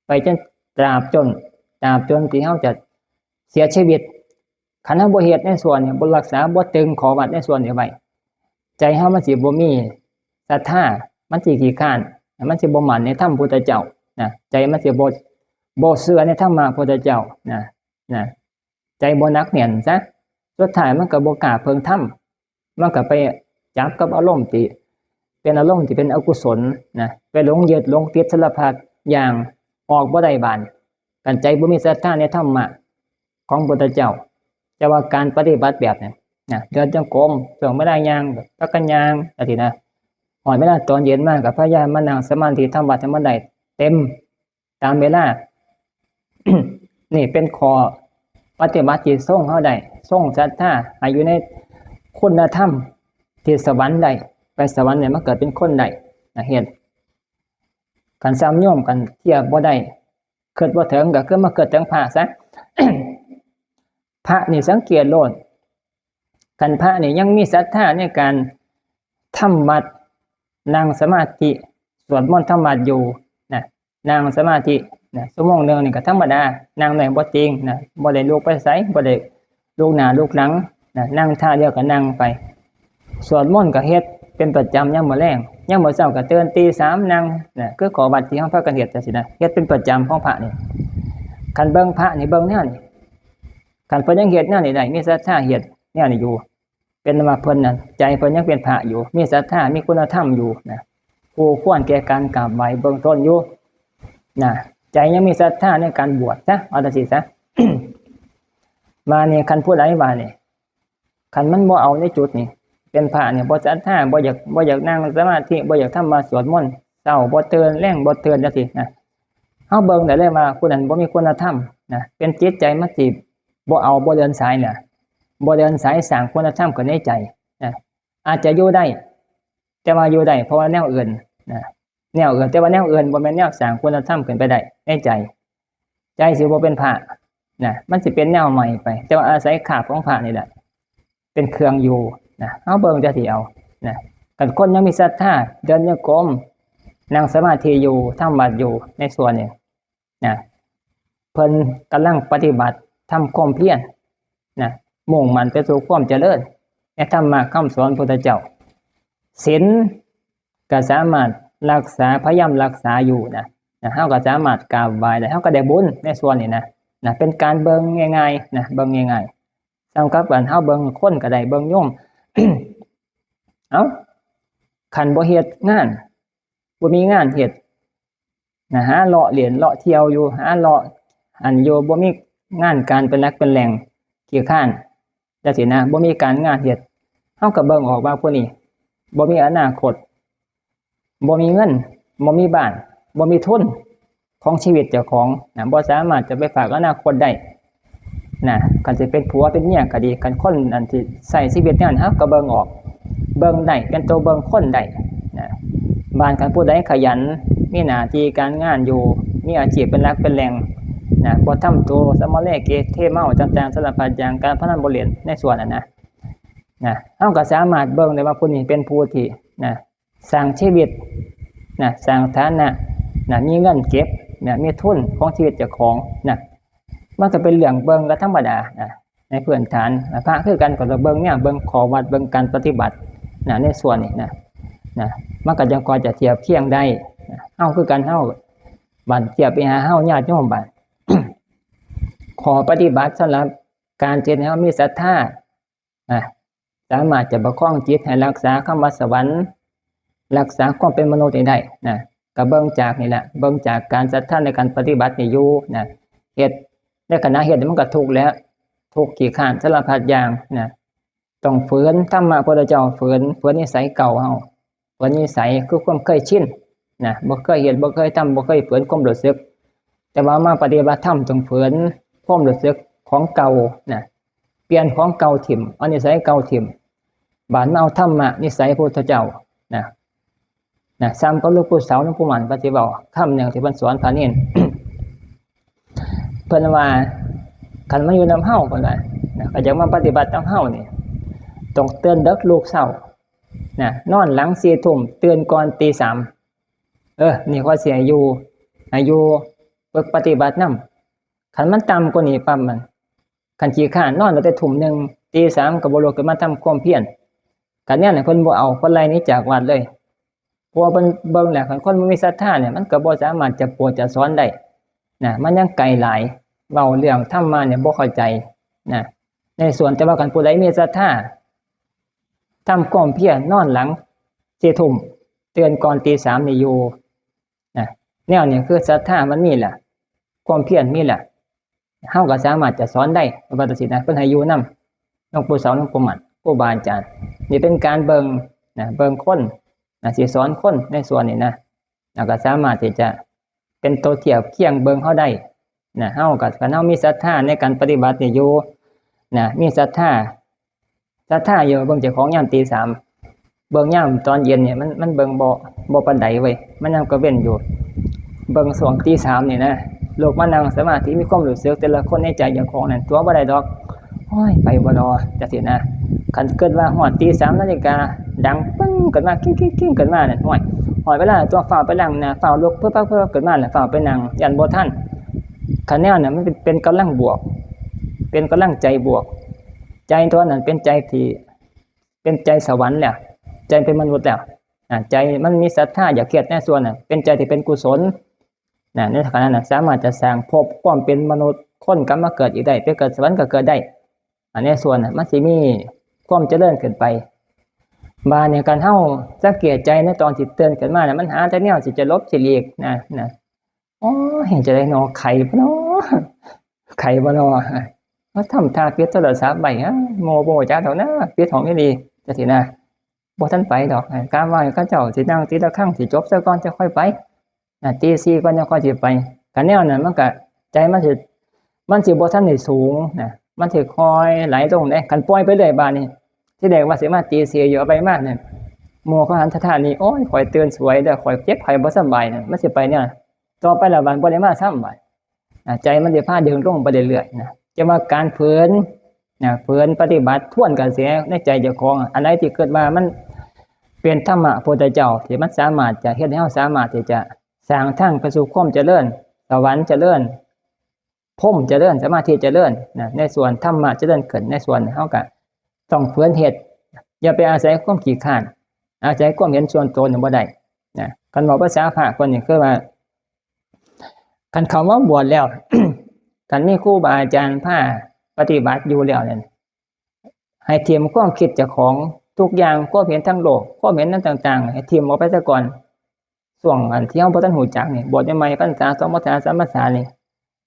ไปจนตราบจน ตราบจนที่เฮาจะเสียชีวิต คันเฮาบ่เฮ็ดในส่วนนี้ บ่รักษา บ่ตึงข้อวัดในส่วนนี้ไว้ ใจเฮามันสิบ่มีศรัทธา มันสิขี้คร้าน มันสิบ่มั่นในธรรมพุทธเจ้านะ ใจมันสิบ่ บ่เชื่อในธรรมะพุทธเจ้านะ นะ ใจบ่หนักแน่นซะ สุดท้ายมันก็บ่กล้าเพิ่งธรรม มันก็ไปจับกับอารมณ์ที่เป็นอารมณ์ที่เป็นอกุศลนะ ไปหลงยึดหลงติดสารพัดอย่าง ออกบ่ได้บาด คันใจบ่มีศรัทธาในธรรมะของพุทธเจ้า แต่ว่าการปฏิบัติแบบนี้นะ เดินจงกรม ช่วงเวลาย่าง พากันย่าง จั่งซี้นะ ฮอดเวลาตอนเย็นมาก็พยายามมานั่งสมาธิทำวัดให้มันได้เต็มตามเวลา นี่เป็นข้อปฏิบัติที่ส่งเฮาได้ ส่งศรัทธาให้อยู่ในคุณธรรมที่สวรรค์ได้ ไปสวรรค์เนี่ยมาเกิดเป็นคนได้นะ เฮ็ด คันส่ำโยม คันเทียบบ่ได้ คิดบ่ถึงก็คือมาคิดถึงพระซะ พระนี่สังเกตโลด คันพระนี่ยังมีศรัทธาในการทำวัด นั่งสมาธิ สวดมนต์ทำวัดอยู่นะ นั่งสมาธินะ ชั่วโมงหนึ่งนี่ก็ธรรมดา นั่งได้บ่ติงนะ บ่ได้ลุกไปไส บ่ได้ลุกหน้าลุกหลังนะ นั่งท่าเดียวก็นั่งไป สวดมนต์ก็เฮ็ดเป็นประจำยามมื้อแลง ยามมื้อเช้าก็ตื่นตีสามนั่งนะ คือข้อวัดที่เฮาพากันเฮ็ดจั่งซี้นะ เฮ็ดเป็นประจำของพระนี่ คันเบิ่งพระนี่เบิ่งแนวนี้ คันเพิ่นยังเฮ็ดแนวนี้ได้ มีศรัทธาเฮ็ดแนวนี้อยู่ เป็นว่าเพิ่นนั่น ใจเพิ่นยังเป็นพระอยู่ มีศรัทธา มีคุณธรรมอยู่นะ คู่ควรแก่การกราบไหว้เบื้องต้นอยู่นะ ใจยังมีศรัทธาในการบวชซะ เอาจั่งซี้ซะ มานี่ คันผู้ใดว่านี่ คันมันบ่เอาในจุดนี้ เป็นพระนี่บ่ศรัทธา บ่อยาก บ่อยากนั่งสมาธิ บ่อยากทำวัดสวดมนต์ เช้าบ่ตื่น แลงบ่ตื่นจั่งซี้นะ เฮาเบิ่งได้เลยว่าผู้นั้นบ่มีคุณธรรมนะ เป็นจิตใจมันสิบ่เอาบ่เดินสายน่ะ บ่เดินสายสร้างคุณธรรมขึ้นในใจนะ อาจจะอยู่ได้ แต่ว่าอยู่ได้เพราะว่าแนวอื่นนะ แนวอื่น แต่ว่าแนวอื่นบ่แม่นแนวสร้างคุณธรรมขึ้นไปได้ในใจ ใจสิบ่เป็นพระนะ มันสิเป็นแนวใหม่ไป แต่ว่าอาศัยคราบของพระนี่แหละ เป็นเครื่องอยู่นะ เฮาเบิ่งจะสิเอานะ คันคนยังมีศรัทธา เดินจงกรม นั่งสมาธิอยู่ ทำวัตรอยู่ ในส่วนนี้นะ เพิ่นกำลังปฏิบัติ ทำความเพียรนะ มุ่งมั่นไปสู่ความเจริญ ในธรรมะคำสอนพุทธเจ้า ศีลก็สามารถรักษา พยายามรักษาอยู่นะ นะ เฮาก็สามารถกราบไหว้ได้ เฮาก็ได้บุญในส่วนนี้นะ นะ เป็นการเบิ่งง่ายๆนะ เบิ่งง่ายๆ สำหรับอันเฮาเบิ่งคนก็ได้ เบิ่งโยม เอ้า คันบ่เฮ็ดงาน บ่มีงานเฮ็ดนะ หาเลาะเล่นเลาะเที่ยวอยู่ หาเลาะอันอยู่ บ่มีงานการเป็นหลักเป็นแหล่ง ขี้คร้านจังซี้นะ บ่มีการงานเฮ็ด เฮาก็เบิ่งออกว่าผู้นี้บ่มีอนาคต บ่มีเงิน บ่มีบ้าน บ่มีทุนของชีวิตเจ้าของนะ บ่สามารถจะไปฝากอนาคตได้นะ คันสิเป็นผัวเป็นเมียก็ดี คันคนอันที่ใช้ชีวิตแนวนั้น เฮาก็เบิ่งออก เบิ่งได้ เป็นตัวเบิ่งคนได้นะ บ้านคันผู้ใดขยัน มีหน้าที่การงานอยู่ มีอาชีพเป็นหลักเป็นแหล่งนะ บ่ทำตัวสำมะเลเกเรเมาต่างๆ สารพัดอย่าง การพนันบ่เล่นในส่วนนั้นนะ นะ เฮาก็สามารถเบิ่งได้ว่าผู้นี้เป็นผู้ที่นะ สร้างชีวิตนะ สร้างฐานะนะ มีเงินเก็บนะ มีทุนของชีวิตเจ้าของนะ มันก็เป็นเรื่องเบิ่งก็ธรรมดานะ ในพื้นฐานนะ พระคือกันก็ต้องเบิ่งเนี่ย เบิ่งข้อวัด เบิ่งการปฏิบัตินะ ในส่วนนี้นะ นะ มันก็จั่งค่อยจะเทียบเคียงได้นะ เฮาคือกัน เฮาบัดเทียบไปหาเฮาญาติโยมบัด ข้อปฏิบัติสำหรับการที่เฮามีศรัทธา อ่ะ สามารถจะประคองจิตให้รักษาคำว่าสวรรค์ รักษาความเป็นมนุษย์นี่ได้นะ ก็เบิ่งจากนี่แหละ เบิ่งจากการศรัทธาในการปฏิบัตินี่อยู่นะ เฮ็ด ในขณะเฮ็ดมันก็ทุกข์แล้ว ทุกข์ขี้คร้านสารพัดอย่างนะ ต้องฝืน ธรรมะพุทธเจ้าฝืน ฝืนนิสัยเก่าเฮา ฝืนนิสัยคือความเคยชินนะ บ่เคยเฮ็ด บ่เคยทำ บ่เคยฝืนความรู้สึก แต่ว่ามาปฏิบัติธรรมต้องฝืนความรู้สึกของเก่านะ เปลี่ยนของเก่าถิ่ม เอานิสัยเก่าถิ่ม บาดมาเอาธรรมะนิสัยพุทธเจ้านะ นะ ซ้ำกับหลวงปู่เสา หลวงปู่หมันปฏิบัติคำหนึ่งที่เพิ่นสอนพระเณร เพิ่นว่า คันมาอยู่นำเฮา เพิ่นว่านะ ก็อยากมาปฏิบัตินำเฮานี่ ต้องตื่นดึกลุกเช้านะ นอนหลังสี่ทุ่ม ตื่นก่อนตีสาม เออ นี่ข้อเสียอยู่ อายุฝึกปฏิบัตินำ คันมันต่ำกว่านี้ปั๊บมัน คันขี้คร้านนอนตั้งแต่ทุ่มหนึ่ง ตีสามก็บ่ลุกขึ้นมาทำความเพียร คันแนวนั้นเพิ่นบ่เอา เพิ่นไล่หนีจากวัดเลย เพราะว่าเพิ่นเบิ่งแล้ว คันคนบ่มีศรัทธาเนี่ย มันก็บ่สามารถจะโปรดจะสอนได้นะ มันยังไกลหลาย เว้าเรื่องธรรมะเนี่ยบ่เข้าใจนะ ในส่วน แต่ว่าคันผู้ใดมีศรัทธา ทำความเพียร นอนหลังสี่ทุ่ม ตื่นก่อนตีสามนี่อยู่นะ แนวนี้คือศรัทธามันมีแหละ ความเพียรมีแหละ เฮาก็สามารถจะสอนได้ ว่าจั่งซี้นะ เพิ่นให้อยู่นำหลวงปู่เสา หลวงปู่หมัน ครูบาอาจารย์ นี่เป็นการเบิ่งนะ เบิ่งคนนะ สิสอนคนในส่วนนี้นะ แล้วก็สามารถที่จะเป็นตัวเทียบเคียงเบิ่งเฮาได้นะ เฮาก็ คันเฮามีศรัทธาในการปฏิบัตินี่อยู่นะ มีศรัทธา ศรัทธาอยู่ เบิ่งเจ้าของยามตีสาม เบิ่งยามตอนเย็นเนี่ย มัน มันเบิ่งบ่ บ่ปานใดเว้ย มันยังกระเว้นอยู่ เบิ่งช่วงตีสามนี่นะ ลุกมานั่งสมาธิ มีความรู้สึกแต่ละคนในใจเจ้าของนั่น ตั๋วบ่ได้ดอก โอ้ย ไปบ่นอ จังซี้นะ คันเกิดว่าฮอดตีสามนาฬิกา ดังปึ้งขึ้นมา กิ้งๆๆ ขึ้นมานั่น โอ้ย ฮอดเวลาตั๋ว ฟ้าวไปล้างหน้า ฟ้าวลุก ปึ๊บปั๊บปึ๊บปั๊บขึ้นมาแล้ว ฟ้าวไปนั่ง ย่านบ่ทัน คันแนวนั้นมันเป็น เป็นกำลังบวก เป็นกำลังใจบวก ใจตัวนั้นเป็นใจที่ เป็นใจสวรรค์แล้ว ใจเป็นมนุษย์แล้ว อ่า ใจมันมีศรัทธาอยากเฮ็ดในส่วนน่ะ เป็นใจที่เป็นกุศล นะ ในขณะนั้นน่ะ สามารถจะสร้างภพความเป็นมนุษย์ คนกลับมาเกิดอีกได้ ไปเกิดสวรรค์ก็เกิดได้ อันในส่วนน่ะ มันสิมีความเจริญขึ้นไป บาดนี้คันเฮาสังเกตใจในตอนที่ตื่นขึ้นมาน่ะ มันหาแต่แนวสิจะหลบสิหลีกนะ นะ โอ้ย จะได้นอ ไข้บ่นอ ไข้บ่นอ มาทำท่าปิดโทรศัพท์ไว้ ฮะ โมโบจักดอกนะ ปิดห้องอีหลี จังซี้นะ บ่ทันไปดอก กะว่าเขาเจ้าสินั่งตีระฆังสิจบซะก่อนจะค่อยไป นะ ตีสี่ก่อนจะค่อยสิไป คันแนวนั้นมันก็ ใจมันสิ มันสิบ่ทันได้สูงนะ มันสิค่อยไหลลงเด้ คันปล่อยไปเรื่อยบาดนี้ ที่แรกว่าสิมาตีสี่อยู่ เอาไปมาเนี่ย หมู่เขาหันท่าๆ นี่ โอ้ย ข่อยตื่นสวยเด้อ ข่อยเจ็บ ข่อยบ่สำบายนะ มันสิไปเนี่ย ต่อไปละบาดบ่ได้มาซ้ำบาด อ่า ใจมันสิพาดึงลงไปเรื่อยๆ นะ จะว่าการฝืน นะ ฝืนปฏิบัติทวนกระแสในใจเจ้าของ อันไหนที่คิดว่ามันเป็นธรรมะพุทธเจ้า ที่มันสามารถจะเฮ็ดให้เราสามารถที่จะสร้างทางไปสู่ความเจริญ สวรรค์เจริญ พรหมเจริญ สมาธิเจริญ นะ ในส่วนธรรมะเจริญขึ้น ในส่วนเราก็ต้องฝืนเฮ็ด อย่าไปอาศัยความขี้คร้าน อาศัยความเห็นส่วนตนนี่บ่ได้ นะ คันเว้าภาษาพระเพิ่นนี่คือว่า คันเข้ามาบวชแล้ว คันมีครูบาอาจารย์พาปฏิบัติอยู่แล้วเนี่ย ให้ถิ่มความคิดเจ้าของทุกอย่าง ความเห็นทางโลก ความเห็นนั้นต่างๆ ให้ถิ่มออกไปซะก่อน ช่วงอันที่เราบ่ทันรู้จักนี่ บวชใหม่ๆ พรรษาสองพรรษาสามพรรษานี่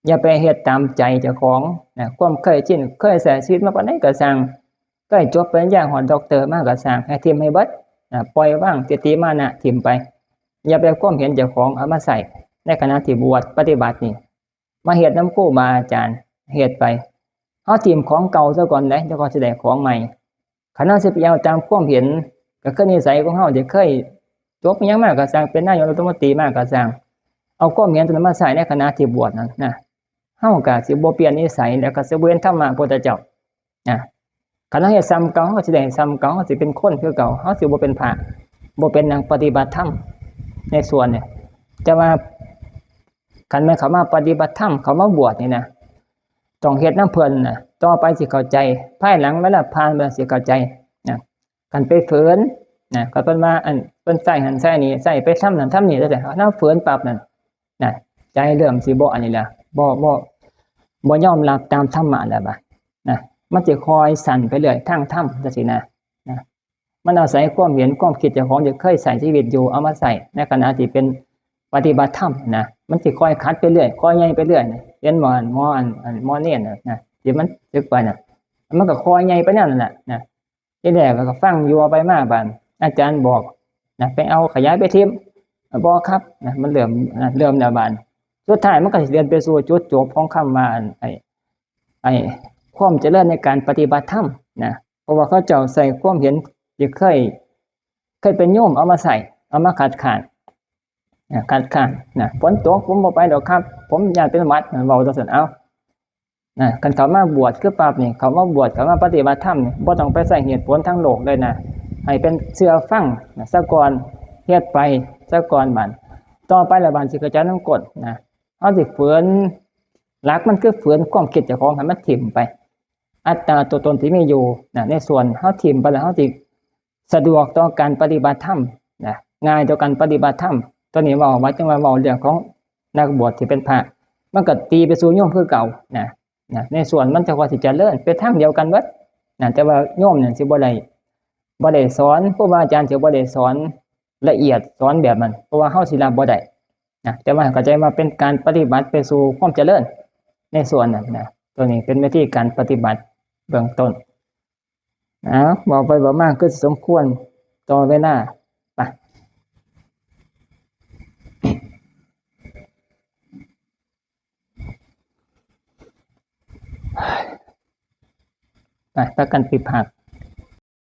อย่าไปเฮ็ดตามใจเจ้าของนะ ความเคยชิน เคยใช้ชีวิตมาปานใดก็ซ่าง เคยจบปริญญาฮอดด็อกเตอร์มาก็ซ่าง ให้ถิ่มให้เบิดนะ ปล่อยวางทิฏฐิมานะถิ่มไป อย่าไปเอาความเห็นเจ้าของเอามาใช้ในขณะที่บวชปฏิบัตินี่ มาเฮ็ดนำครูบาอาจารย์ เฮ็ดไป เฮาถิ่มของเก่าซะก่อนเด้ แล้วก็สิได้ของใหม่ คันเฮาสิไปเอาตามความเห็น ก็คือนิสัยของเฮาที่เคยจบอิหยังมาก็ซ่าง เป็นนายกรัฐมนตรีมาก็ซ่าง เอาความเห็นตัวนั้นมาใช้ในขณะที่บวชนั่นนะ เฮาก็สิบ่เปลี่ยนนิสัย แล้วก็สิบ่เห็นธรรมะพุทธเจ้า นะ คันเฮาเฮ็ดซ้ำเก่า เฮาก็สิได้ซ้ำเก่า เฮาสิเป็นคนคือเก่า เฮาสิบ่เป็นพระ บ่เป็นนักปฏิบัติธรรมในส่วนเนี่ย แต่ว่า คันแม่นเข้ามาปฏิบัติธรรม เข้ามาบวชนี่นะ ต้องเฮ็ดนำเพิ่นนะ ต่อไปสิเข้าใจ ภายหลังเวลาผ่านไปสิเข้าใจนะ คันไปฝืนนะ ก็เพิ่นว่าอัน เพิ่นใช้หั้นใช้นี่ ใช้ไปทำนั่นทำนี่ แล้วแต่เฮาฝืนปั๊บนั่นนะ ใจเริ่มสิบ่อันนี้แล้ว บ่ บ่ บ่ยอมรับตามธรรมะแล้วบาดนะ มันสิค่อยสั่นไปเรื่อยทางธรรมจังซี่นะ นะ มันอาศัยความเห็นความคิดเจ้าของที่เคยใช้ชีวิตอยู่ เอามาใช้ในขณะที่เป็นปฏิบัติธรรมนะ มันสิค่อยขัดไปเรื่อย ค่อยใหญ่ไปเรื่อยนะ เห็นหมออัน หมออัน อัน หมอเณรน่ะนะ ที่มันสึกไปน่ะ มันก็ค่อยใหญ่ไปนั่นแหละนะ ทีแรกก็ฟังอยู่ เอาไปมาบาด อาจารย์บอกนะ ไปเอาขยะไปถิ่ม บ่ครับนะ มันเริ่มนะ เริ่มแล้วบาด สุดท้ายมันก็สิเดินไปสู่จุดจบของคำว่าอัน ไอ้ ไอ้ ความเจริญในการปฏิบัติธรรมนะ เพราะว่าเขาเจ้าใช้ความเห็นที่เคย เคยเป็นโยมเอามาใช้ เอามาคัดค้านนะ คัดค้านนะ ฝนตกผมบ่ไปดอกครับ ผมย้านเป็นหวัดนะ เว้าจังซั่น เอ้า นะ คันเข้ามาบวชคือปั๊บนี่ เข้ามาบวช เข้ามาปฏิบัติธรรมนี่ บ่ต้องไปใช้เหตุผลทางโลกเลยนะ ให้เป็นเชื่อฟังนะ ซะก่อน เฮ็ดไปซะก่อนบาด ต่อไปละบาดสิเข้าใจนำกลนะ เฮาสิฝืน หลักมันคือฝืนความคิดเจ้าของให้มันถิ่มไป อัตตาตัวตนที่มีอยู่นะ ในส่วนเฮาถิ่มไปแล้ว เฮาสิสะดวกต่อการปฏิบัติธรรมนะ ง่ายต่อการปฏิบัติธรรม ตัวนี้เว้าว่า จังว่าเว้าเรื่องของนักบวชที่เป็นพระ มันก็ตีไปสู่โยมคือเก่านะ นะ ในส่วนมันจะว่าสิเจริญไปทางเดียวกันเบิดนะ แต่ว่าโยมเนี่ยสิบ่ได้ บ่ได้สอน ครูบาอาจารย์สิบ่ได้สอนละเอียด สอนแบบนั้น เพราะว่าเฮาสิรับบ่ได้นะ แต่ว่าเข้าใจว่าเป็นการปฏิบัติไปสู่ความเจริญในส่วนนั้นนะ ตัวนี้เป็นวิธีการปฏิบัติเบื้องต้น เอา เว้าไปเว้ามาคือสมควรต่อเวลา ไป ไป พากันไปพัก